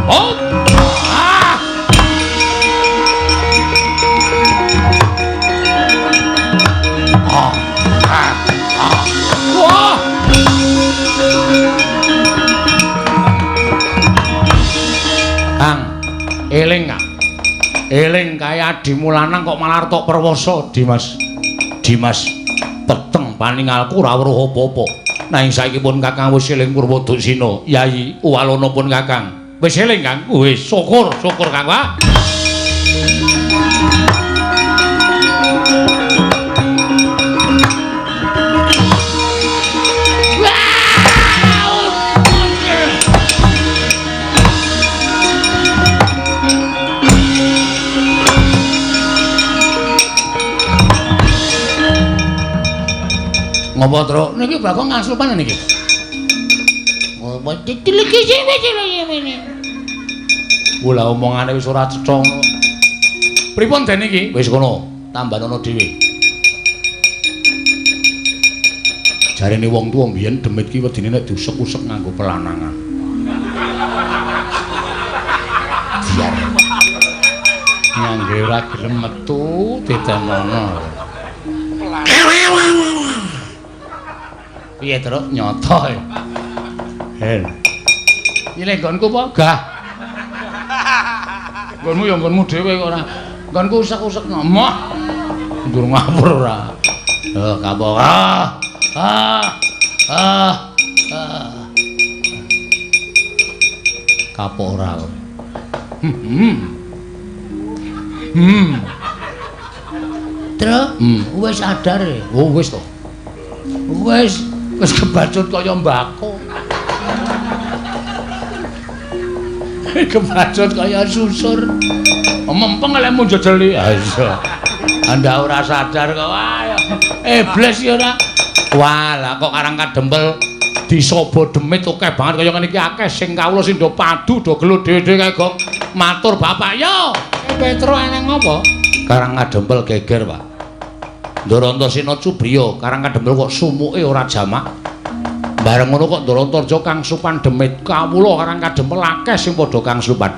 Oh. Ah. Ah. Ah. Ah. Wah. Kang, eling Kang. Eling kaya adimu lanang kok malah tok perwoso, Dimas. Dimas, peteng paningalku ora weruh apa-apa. Nanging saiki pun Kakang wis eling Purwoduksina. Yayi, uwalana pun Kakang. Wis eling, Kang. Wis syukur, syukur Kang. Wah. Ngopo, Truk? Niki Bagong ngaslupan niki. Ngopo ditiliki sini. Wah, omongane wis ora cetha. Pripun den iki? Wis kono, tambanono dhewe. Jarene wong tuwa mbiyen demit ki wedine nek diusek-usek nganggo pelanangan. Biar ngangge ora gelem metu ditenono. Piye, Truk? Nyoto. Hel. Iki nggonku apa? Gah. Nggonmu ya nggonmu dhewe kok ora. Nggonku usek-usekno. Moh. Ndur ngawur ora. Eh, kapok. Ah. Ah. Ah. Ah. Kapok ora. Truk, wis sadar e. Oh, wis to. Wis wis kebacut kaya mbako. Kebacut kaya susur. Mempeng lek njejeli. Ha iya. Anda ora sadar kok. Wah, iblis ya ora. Wah, lah kok Karang Kadempel disobo demit akeh banget kaya ngene iki akeh sing kawula sing do padu do gelut dhewe-dhewe kae Gong. Matur bapak yo. Petro eneng apa? Karang Kadempel geger, Pak. Ndarantasena Cubriya, Karang Kadempel kok sumuke ora jamak. Bareng ngono kok Ndarantarja kang supan demit. Kawula Karang Kadempel akeh sing padha kang supan.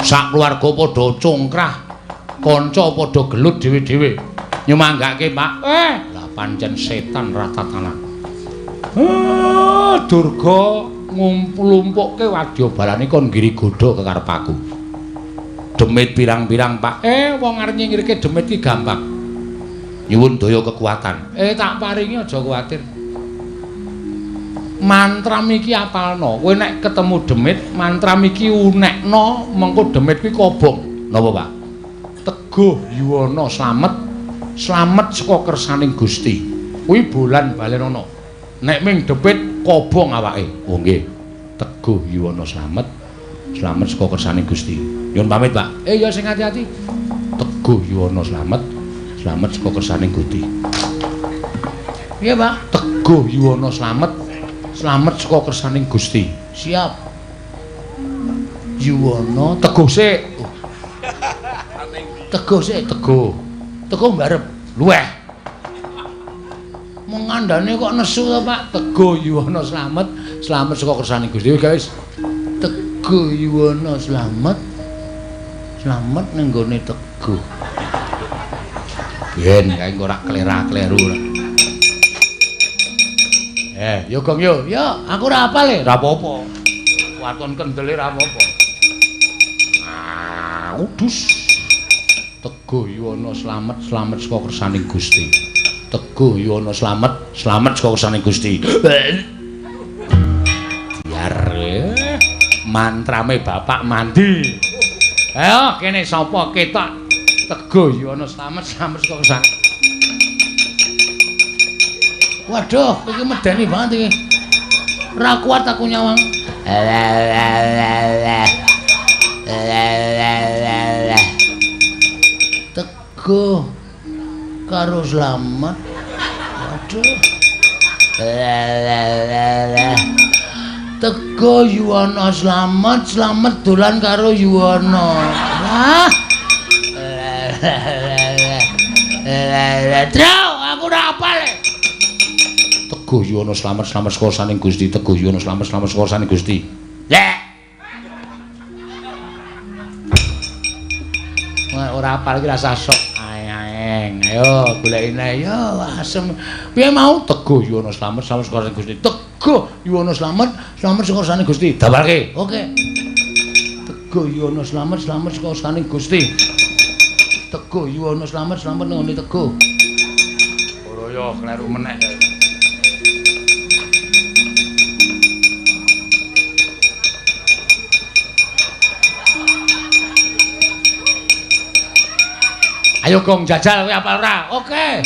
Sak keluarga padha congkrah, kanca padha gelut dhewe-dhewe. Nyumanggake, Pak. Lah pancen setan ratatanan. Durga ngumpul-lumpukke wadyabalane kon nggiri godha kekarep aku. Demit pirang-pirang, Pak. Wong arep nyingkirke demit ki gampang. Nyuwun daya kekuatan. Tak paringi aja kuwatir. Mantram iki apalno. Kowe nek ketemu demit, mantram iki unekno, mengko demit kuwi kobong. Napa, Pak? Teguh yuwana slamet, slamet saka kersaning Gusti. Kuwi bolan balenono. Nek ming demit kobong awake. Oh nggih. Teguh yuwana slamet, slamet saka kersaning Gusti. Nyuwun pamit, Pak. Ya sing ati-ati. Teguh yuwana slamet, slamet saka kersaning Gusti. Piye, Pak? Teguh yuwana slamet, slamet saka kersaning Gusti. Siap. Yuwana teguh sik. Teguh sik, teguh. Teguh mbarep. Luweh. Mung ngandane kok nesu to, Pak? Teguh yuwana slamet, slamet saka kersaning Gusti. Guys. Teguh yuwana slamet. Slamet ning gone teguh. Ben kae engko ora klera-kleru ora. Yo Gong yo. Yo, aku ora apal e. Ora apa-apa. Waton kendele ora apa-apa. Ah, udus. Teguh Teguh Yuwana slamet, slamet saka kersaning Gusti. Teguh Yuwana slamet, slamet saka kersaning Gusti. Biar mantrame bapak mandi. Ayo kene sapa ketok Teguh Yuwana slamet, slamet saka kersane. Waduh, iki medeni banget iki. Ora kuat aku nyawang. Teguh karo slamet. Waduh. Teguh Yuwana slamet, slamet dolan karo Yuwana. Wah. Trau, aku ora apal. Teguh Yuwana slamet, slamet saka saning Gusti. Teguh Yuwana slamet, slamet saka saning Gusti. Lek. Ora apal iki rasa sok. Aeng, ayo golekine. Yo asem. Piye mau Teguh Yuwana slamet, slamet saka saning Gusti. Teguh Yuwana slamet, slamet saka saning Gusti. Dawalke. Oke. Teguh Yuwana slamet, slamet saka saning Gusti. Teguh Yuwana slamet, slamet nang ngene Teguh. Ora yo kleru meneh. Ayo gong jajal kowe apal ora? Oke.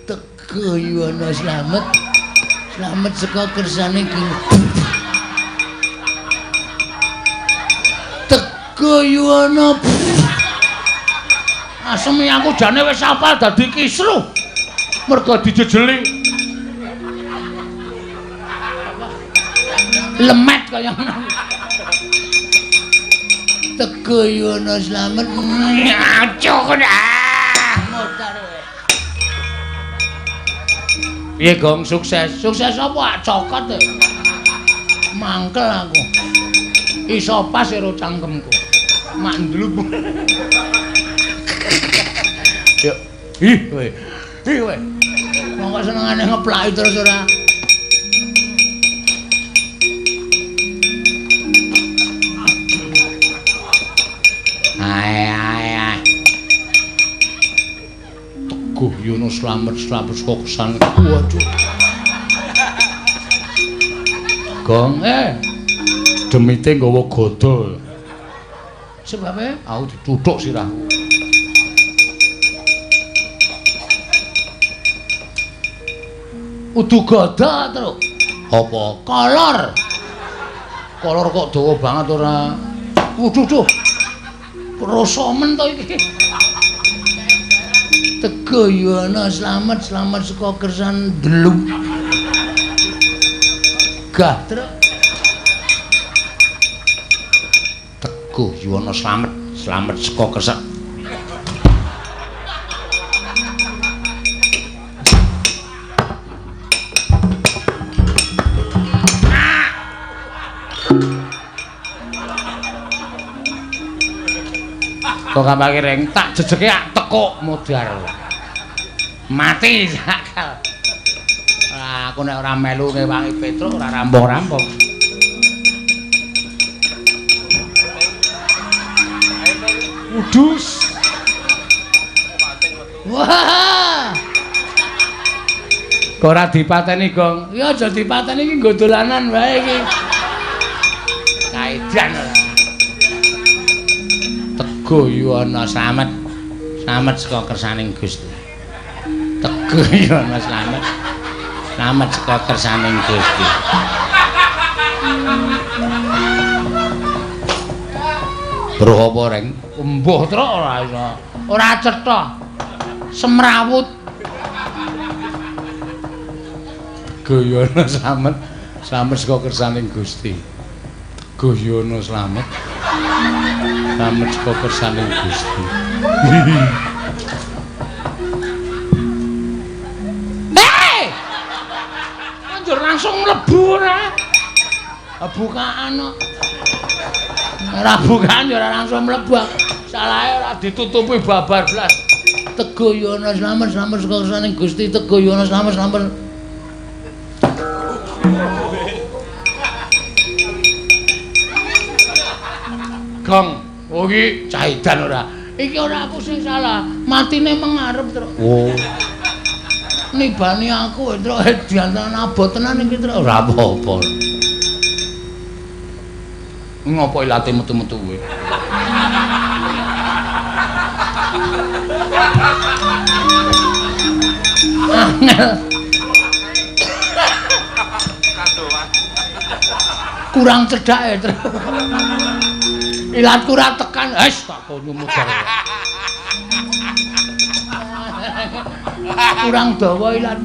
Teguh Yuwana slamet, slamet saka kersane Gusti. Teguh Yuwana. Asem aku jane wis apal dadi kisruh. Mergo dijejeli. Lemet kaya ngono. Teguh Yuwana slamet. Ngaco ah, modar kowe. Piye gong sukses? Sukses apa cokot e. Mangkel aku. Iso pas karo cangkemku. Mak ndlup. Yo, ih kowe. Ih kowe. Wong kok senengane ngeplaki terus ora. Teguh Yuwana slamet, slamet saka kersane. Waduh. Gong demite nggawa gada. Sebabe aku dituthuk sirahku. Udu gada, Truk. Apa? Kolor. Kolor kok dawa banget ora. Waduh, duh. Rasa men to iki. Teguh Yuwana slamet, slamet saka kersan deluk. Gah, Truk. Teguh Yuwana slamet, slamet saka kersan. Kok gampang reng tak jejeke ak tekuk modar. Mati sakal. Lah aku nek ora melu ngewangi Petruk ora rampung-rampung. Udus. Wah. Kok ora dipateni, Gong? Ya aja dipateni iki nggo dolanan wae iki. Kaedan ora. Teguh Yuwana slamet, slamet saka kersaning Gusti. Teguh Yuwana slamet, slamet saka kersaning Gusti. Weruh apa, Reng? Embuh truk ora iso. Ora cetha. Semrawut. Teguh Yuwana slamet, slamet saka kersaning Gusti. Teguh Yuwana slamet. Slamet saka kersaning Gusti. Hei! Anjur langsung mlebu ora? Bukaan kok. Ora bukaan ya ora langsung mlebu. Salahe ora ditutupi babar blas. Teguh Yuwana slamet, slamet saka kersaning Gusti. Teguh Yuwana slamet, slamet. Gong, Oh iki caidan ora. Iki ora aku sing salah, matine mengarep, Truk. Oh. Nibani aku, Truk, diantaran abot tenan iki, Truk. Ora apa-apa. Ngopo ilate metu-metu kowe? Angel. Kurang cedhake, Truk. Ilatku ora tekan, wis tak konyo muter. Kurang dawa ilat.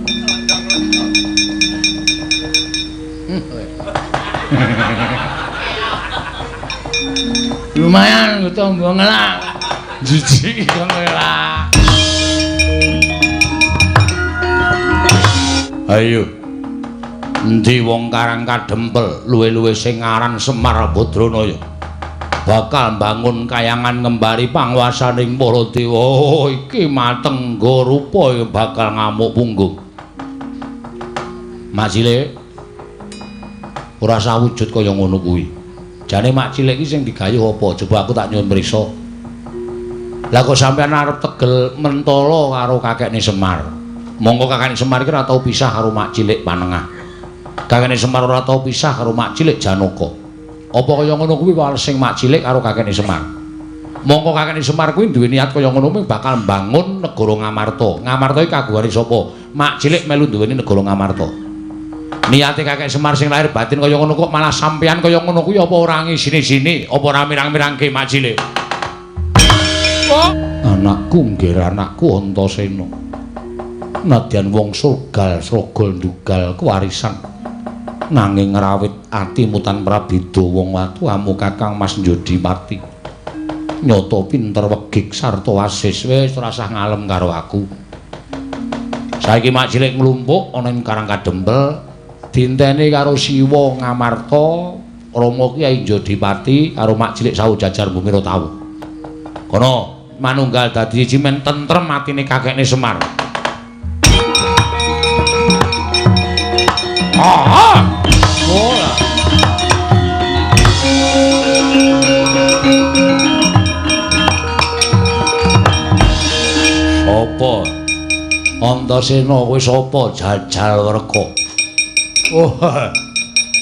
Lumayan nggo tombo ngelak. Jijik kok ngelak. Ayo. Endi wong Karang Kadempel luwe-luwe sing aran Semar Badranaya bakal mbangun kayangan ngembari panguwasaning para dewa. Oh, iki matengga rupa bakal ngamuk punggung. Mak Cilik ora sawujud kaya ngono kuwi. Jane Mak Cilik iki sing digayuh apa? Coba aku tak nyuwun mriksa. Lah kok sampean arep tegel mentala karo kakekne Semar. Monggo kakekne Semar iki ora tau pisah karo Mak Cilik Panengah. Kakekne Semar ora tau pisah karo Mak Cilik Janaka. Apa kaya ngono kuwi walesing Mak Cilik karo kakekne Semar. Mongko kakekne Semar kuwi duwe niat kaya ngono kuwi bakal mbangun negara Ngamarta. Ngamarta iki kagungane sapa? Mak Cilik melu duweni negara Ngamarta. Niate kakek Semar sing lahir batin kaya ngono kok malah sampean kaya ngono kuwi apa ora ngisini-sini, apa ora mirang-mirangke Mak Cilik? Oh. Anakku nggih anakku Antasena. Nadyan wong surgal srogol ndugal kewarisan. Nanging ngrawit atimu tan prabeda wong watuamu Kakang Mas Njodipati. Nyata pinter wegik sarta wasis, wis ora usah ngalem karo aku. Saiki Mak Cilik nglumpuk ana ing Karang Kadempel dinteni karo Siwa Ngamarta, Rama Kyai Njodipati karo Mak Cilik sawu jajar bumi Rotawu. Kono manunggal dadi siji men tentrem atine kakekne Semar. Ah! Ora. Sapa? Antasena kowe sapa jajal werka? Oh.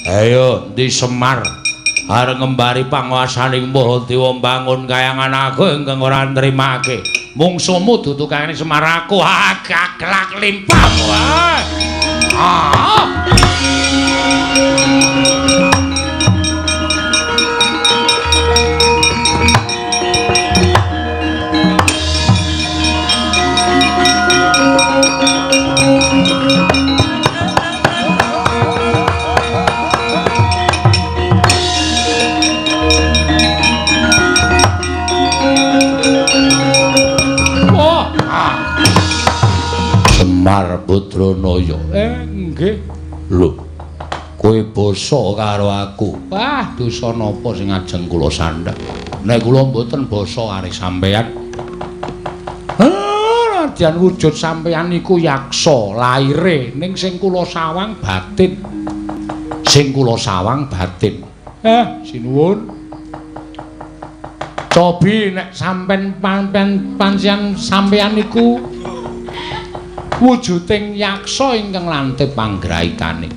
Ayo ndi Semar arep ngembari panguwasaning para dewa mbangun kayangan aku ingkang ora nrimake. Mungsuhmu dudu kayane Semar aku. Gaglak limpahmu. Ah. Semar Badranaya. Nggih. Lho. Kowe basa karo aku. Wah, dosa napa sing ajeng kula sandhek? Nek kula mboten basa karo sampeyan. Nadyan wujud sampeyan niku yaksa laire ning sing kula sawang batin. Sing kula sawang batin. Sinuwun. Cobi nek sampeyan pancen sampeyan niku wujuding yaksa ingkang lantip panggraitane.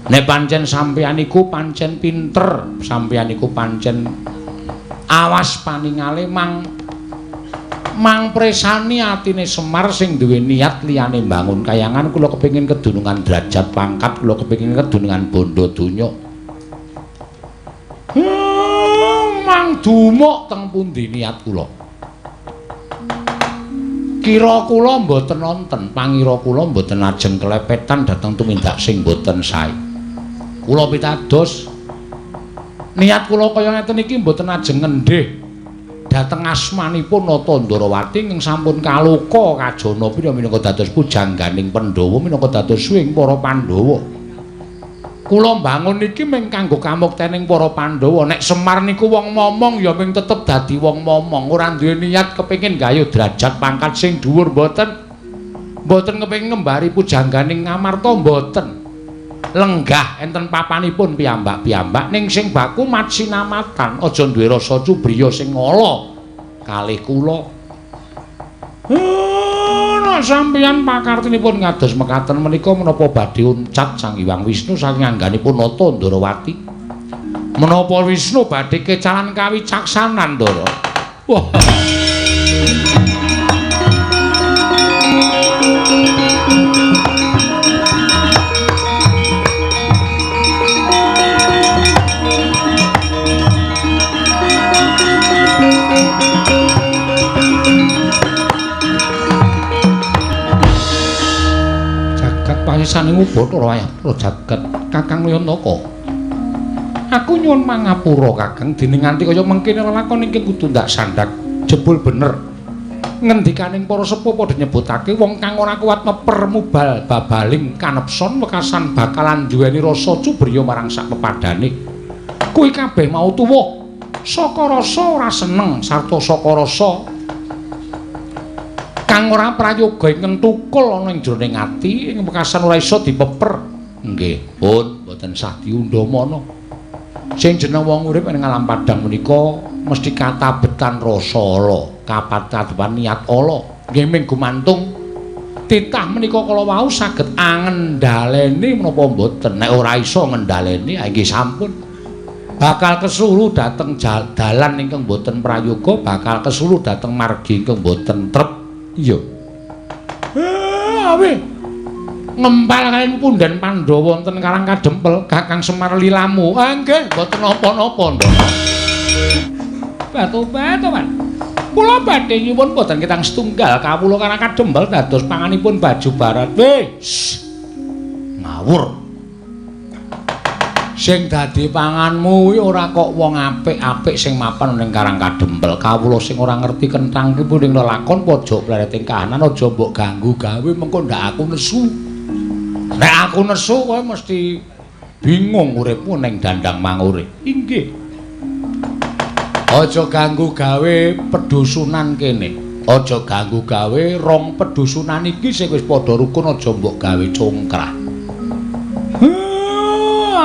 Nek pancen sampeyan niku pancen pinter, sampeyan niku pancen awas paningale mang presani atine Semar sing duwe niat liyane mbangun kayangan. Kula kepengin kedunungan derajat pangkat, kula kepengin kedunungan bondo donya. Mang dumuk teng pundi niat kula? Kira kula mboten nonten, pangira kula mboten ajeng kelepetan dhateng tumindak sing mboten sae. Kula pitados niat kula kaya ngeten iki mboten ajeng ngendhih dhateng asmanipun Nata Ndorowati ingkang sampun kaloka kajana pira minangka dados pujangganing Pandhawa minangka dados suwing para Pandhawa. Kula mbangun iki mung kanggo kamuktening para Pandhawa. Nek Semar niku wong momong ya mung tetep dadi wong momong, ora duwe niat kepengin gayuh derajat pangkat sing dhuwur mboten. Mboten kepengin ngembari pujangganing Ngamarta mboten. Lenggah enten papanipun piyambak-piyambak ning sing baku matsinamatan aja duwe rasa cubriya sing ala kalih kula. Nek sampeyan pakartinipun ngados mekaten menika menapa badhe uncat Sang Hyang Wisnu saking angganipun nata Ndarawati? Menapa Wisnu badhe kecalan kawicaksanan, Ndara? Wah. Pasaning Bathara wayah jagat Kakang Yantaka. Aku nyuwun mangapura Kakang dene nganti kaya mengkene lelakon ingkang kudu ndak sandak jebul bener. Ngendikaning para sepuh padha nyebutake wong kang ora kuat meper mubal babaling kanepson wekasan bakalan duweni rasa cubriya marang sak pepadane. Kuwi kabeh mau tuwuh saka rasa ora seneng sarta saka rasa kang ora prayoga ingkang tukul ana ing jroning ati ing wekasan ora iso dipeper. Nggih, pun mboten sah diundhamana. Sing jeneng wong urip ing alam padhang menika mesti katabetan rasa ala, kapatabetan niat ala. Nggih ming gumantung titah menika kala wau saged angendhaleni menapa mboten. Nek ora iso ngendhaleni, nggih sampun. Bakal kesulu dhateng dalan ingkang mboten prayoga, bakal kesulu dhateng margi ingkang mboten trep. Iya. Awe. Ngempal kaliyan punden Pandhawa wonten Karang Kadempel, Kakang Semar lilamu. Ah nggih, mboten napa-napa, Ndara. Batu-batu, Kula badhe nyuwun boten ketang setunggal kawula Karang Kadempel dados panganipun baju barat. Weh, ngawur. Sing dadi panganmu kuwi ora kok wong apik-apik sing mapan ning Karang Kadempel. Kawula sing ora ngerti kenthang ki ning lelakon pojok plereting kahanan aja mbok ganggu gawe mengko ndak aku nesu. Nek aku nesu kowe mesti bingung uripmu ning dandang mangure. Inggih. Aja ganggu gawe pedusunan kene. Aja ganggu gawe rong pedusunan iki sing wis padha rukun aja mbok gawe congkrah.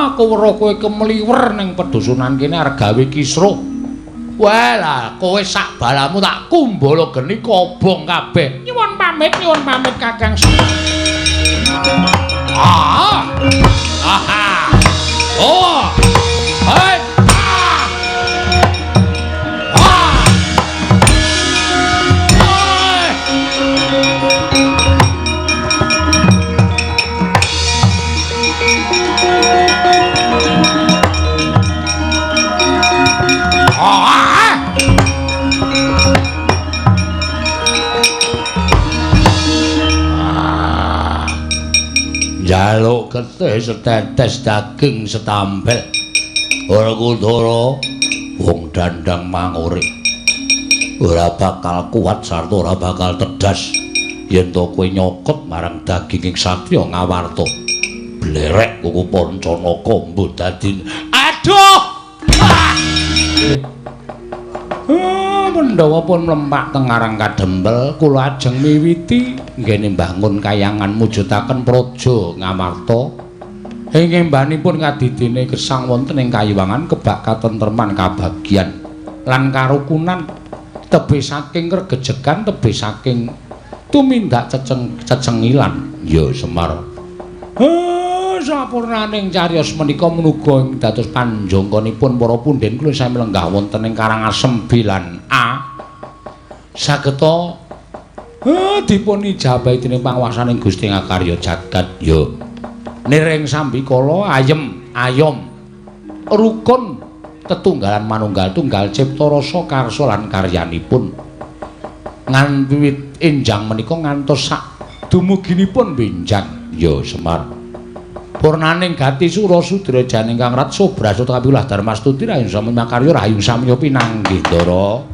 Aku weruh kowe kemliwer ning pedusunan kene arep gawe kisruh. Wah lah, kowe sak balamu tak kumbala geni kobong kabeh. Nyuwun pamit Kakang. Ah. Aha. Oh. Hai. Ah. Ah. Njaluk getih setetes daging setambel. Ora kudara wong dandang mangure. Ora bakal kuat sarta ora bakal tedas yen to kowe nyokot marang daging ing satriya Ngawarta. Blerek kuku Pancanaka mbuh dadi. Aduh! Pandhawa pun mlempak teng Karang Kadempel, kula ajeng miwiti nggene mbangun kayangan mujudaken praja Ngamarta. Ing embanipun kadidene gesang wonten ing kayiwangan kebak katentreman kabagyan lan karukunan tebih saking regejegan tebih saking tumindak cecengilan. Ya Semar. Sapurnaning cariyos menika menuga ing dados panjangkanipun para punden kula sami lenggah wonten ing Karangasem B lan A. Sageta dipun ijabahi dening panguwasaning Gusti Ngakarya jagat. Ya. Niring sambikala ayem ayom rukun tetunggalan manunggal tunggal cipta rasa karsa lan karyanipun. Nganti wiwit enjang menika ngantos sak dumuginipun benjang. Ya Semar. Purnaning gati sura sudra janing kang rat sobrasut kapilah darmastuti rahayu samya makarya rahayu samya pinanggih Ndara.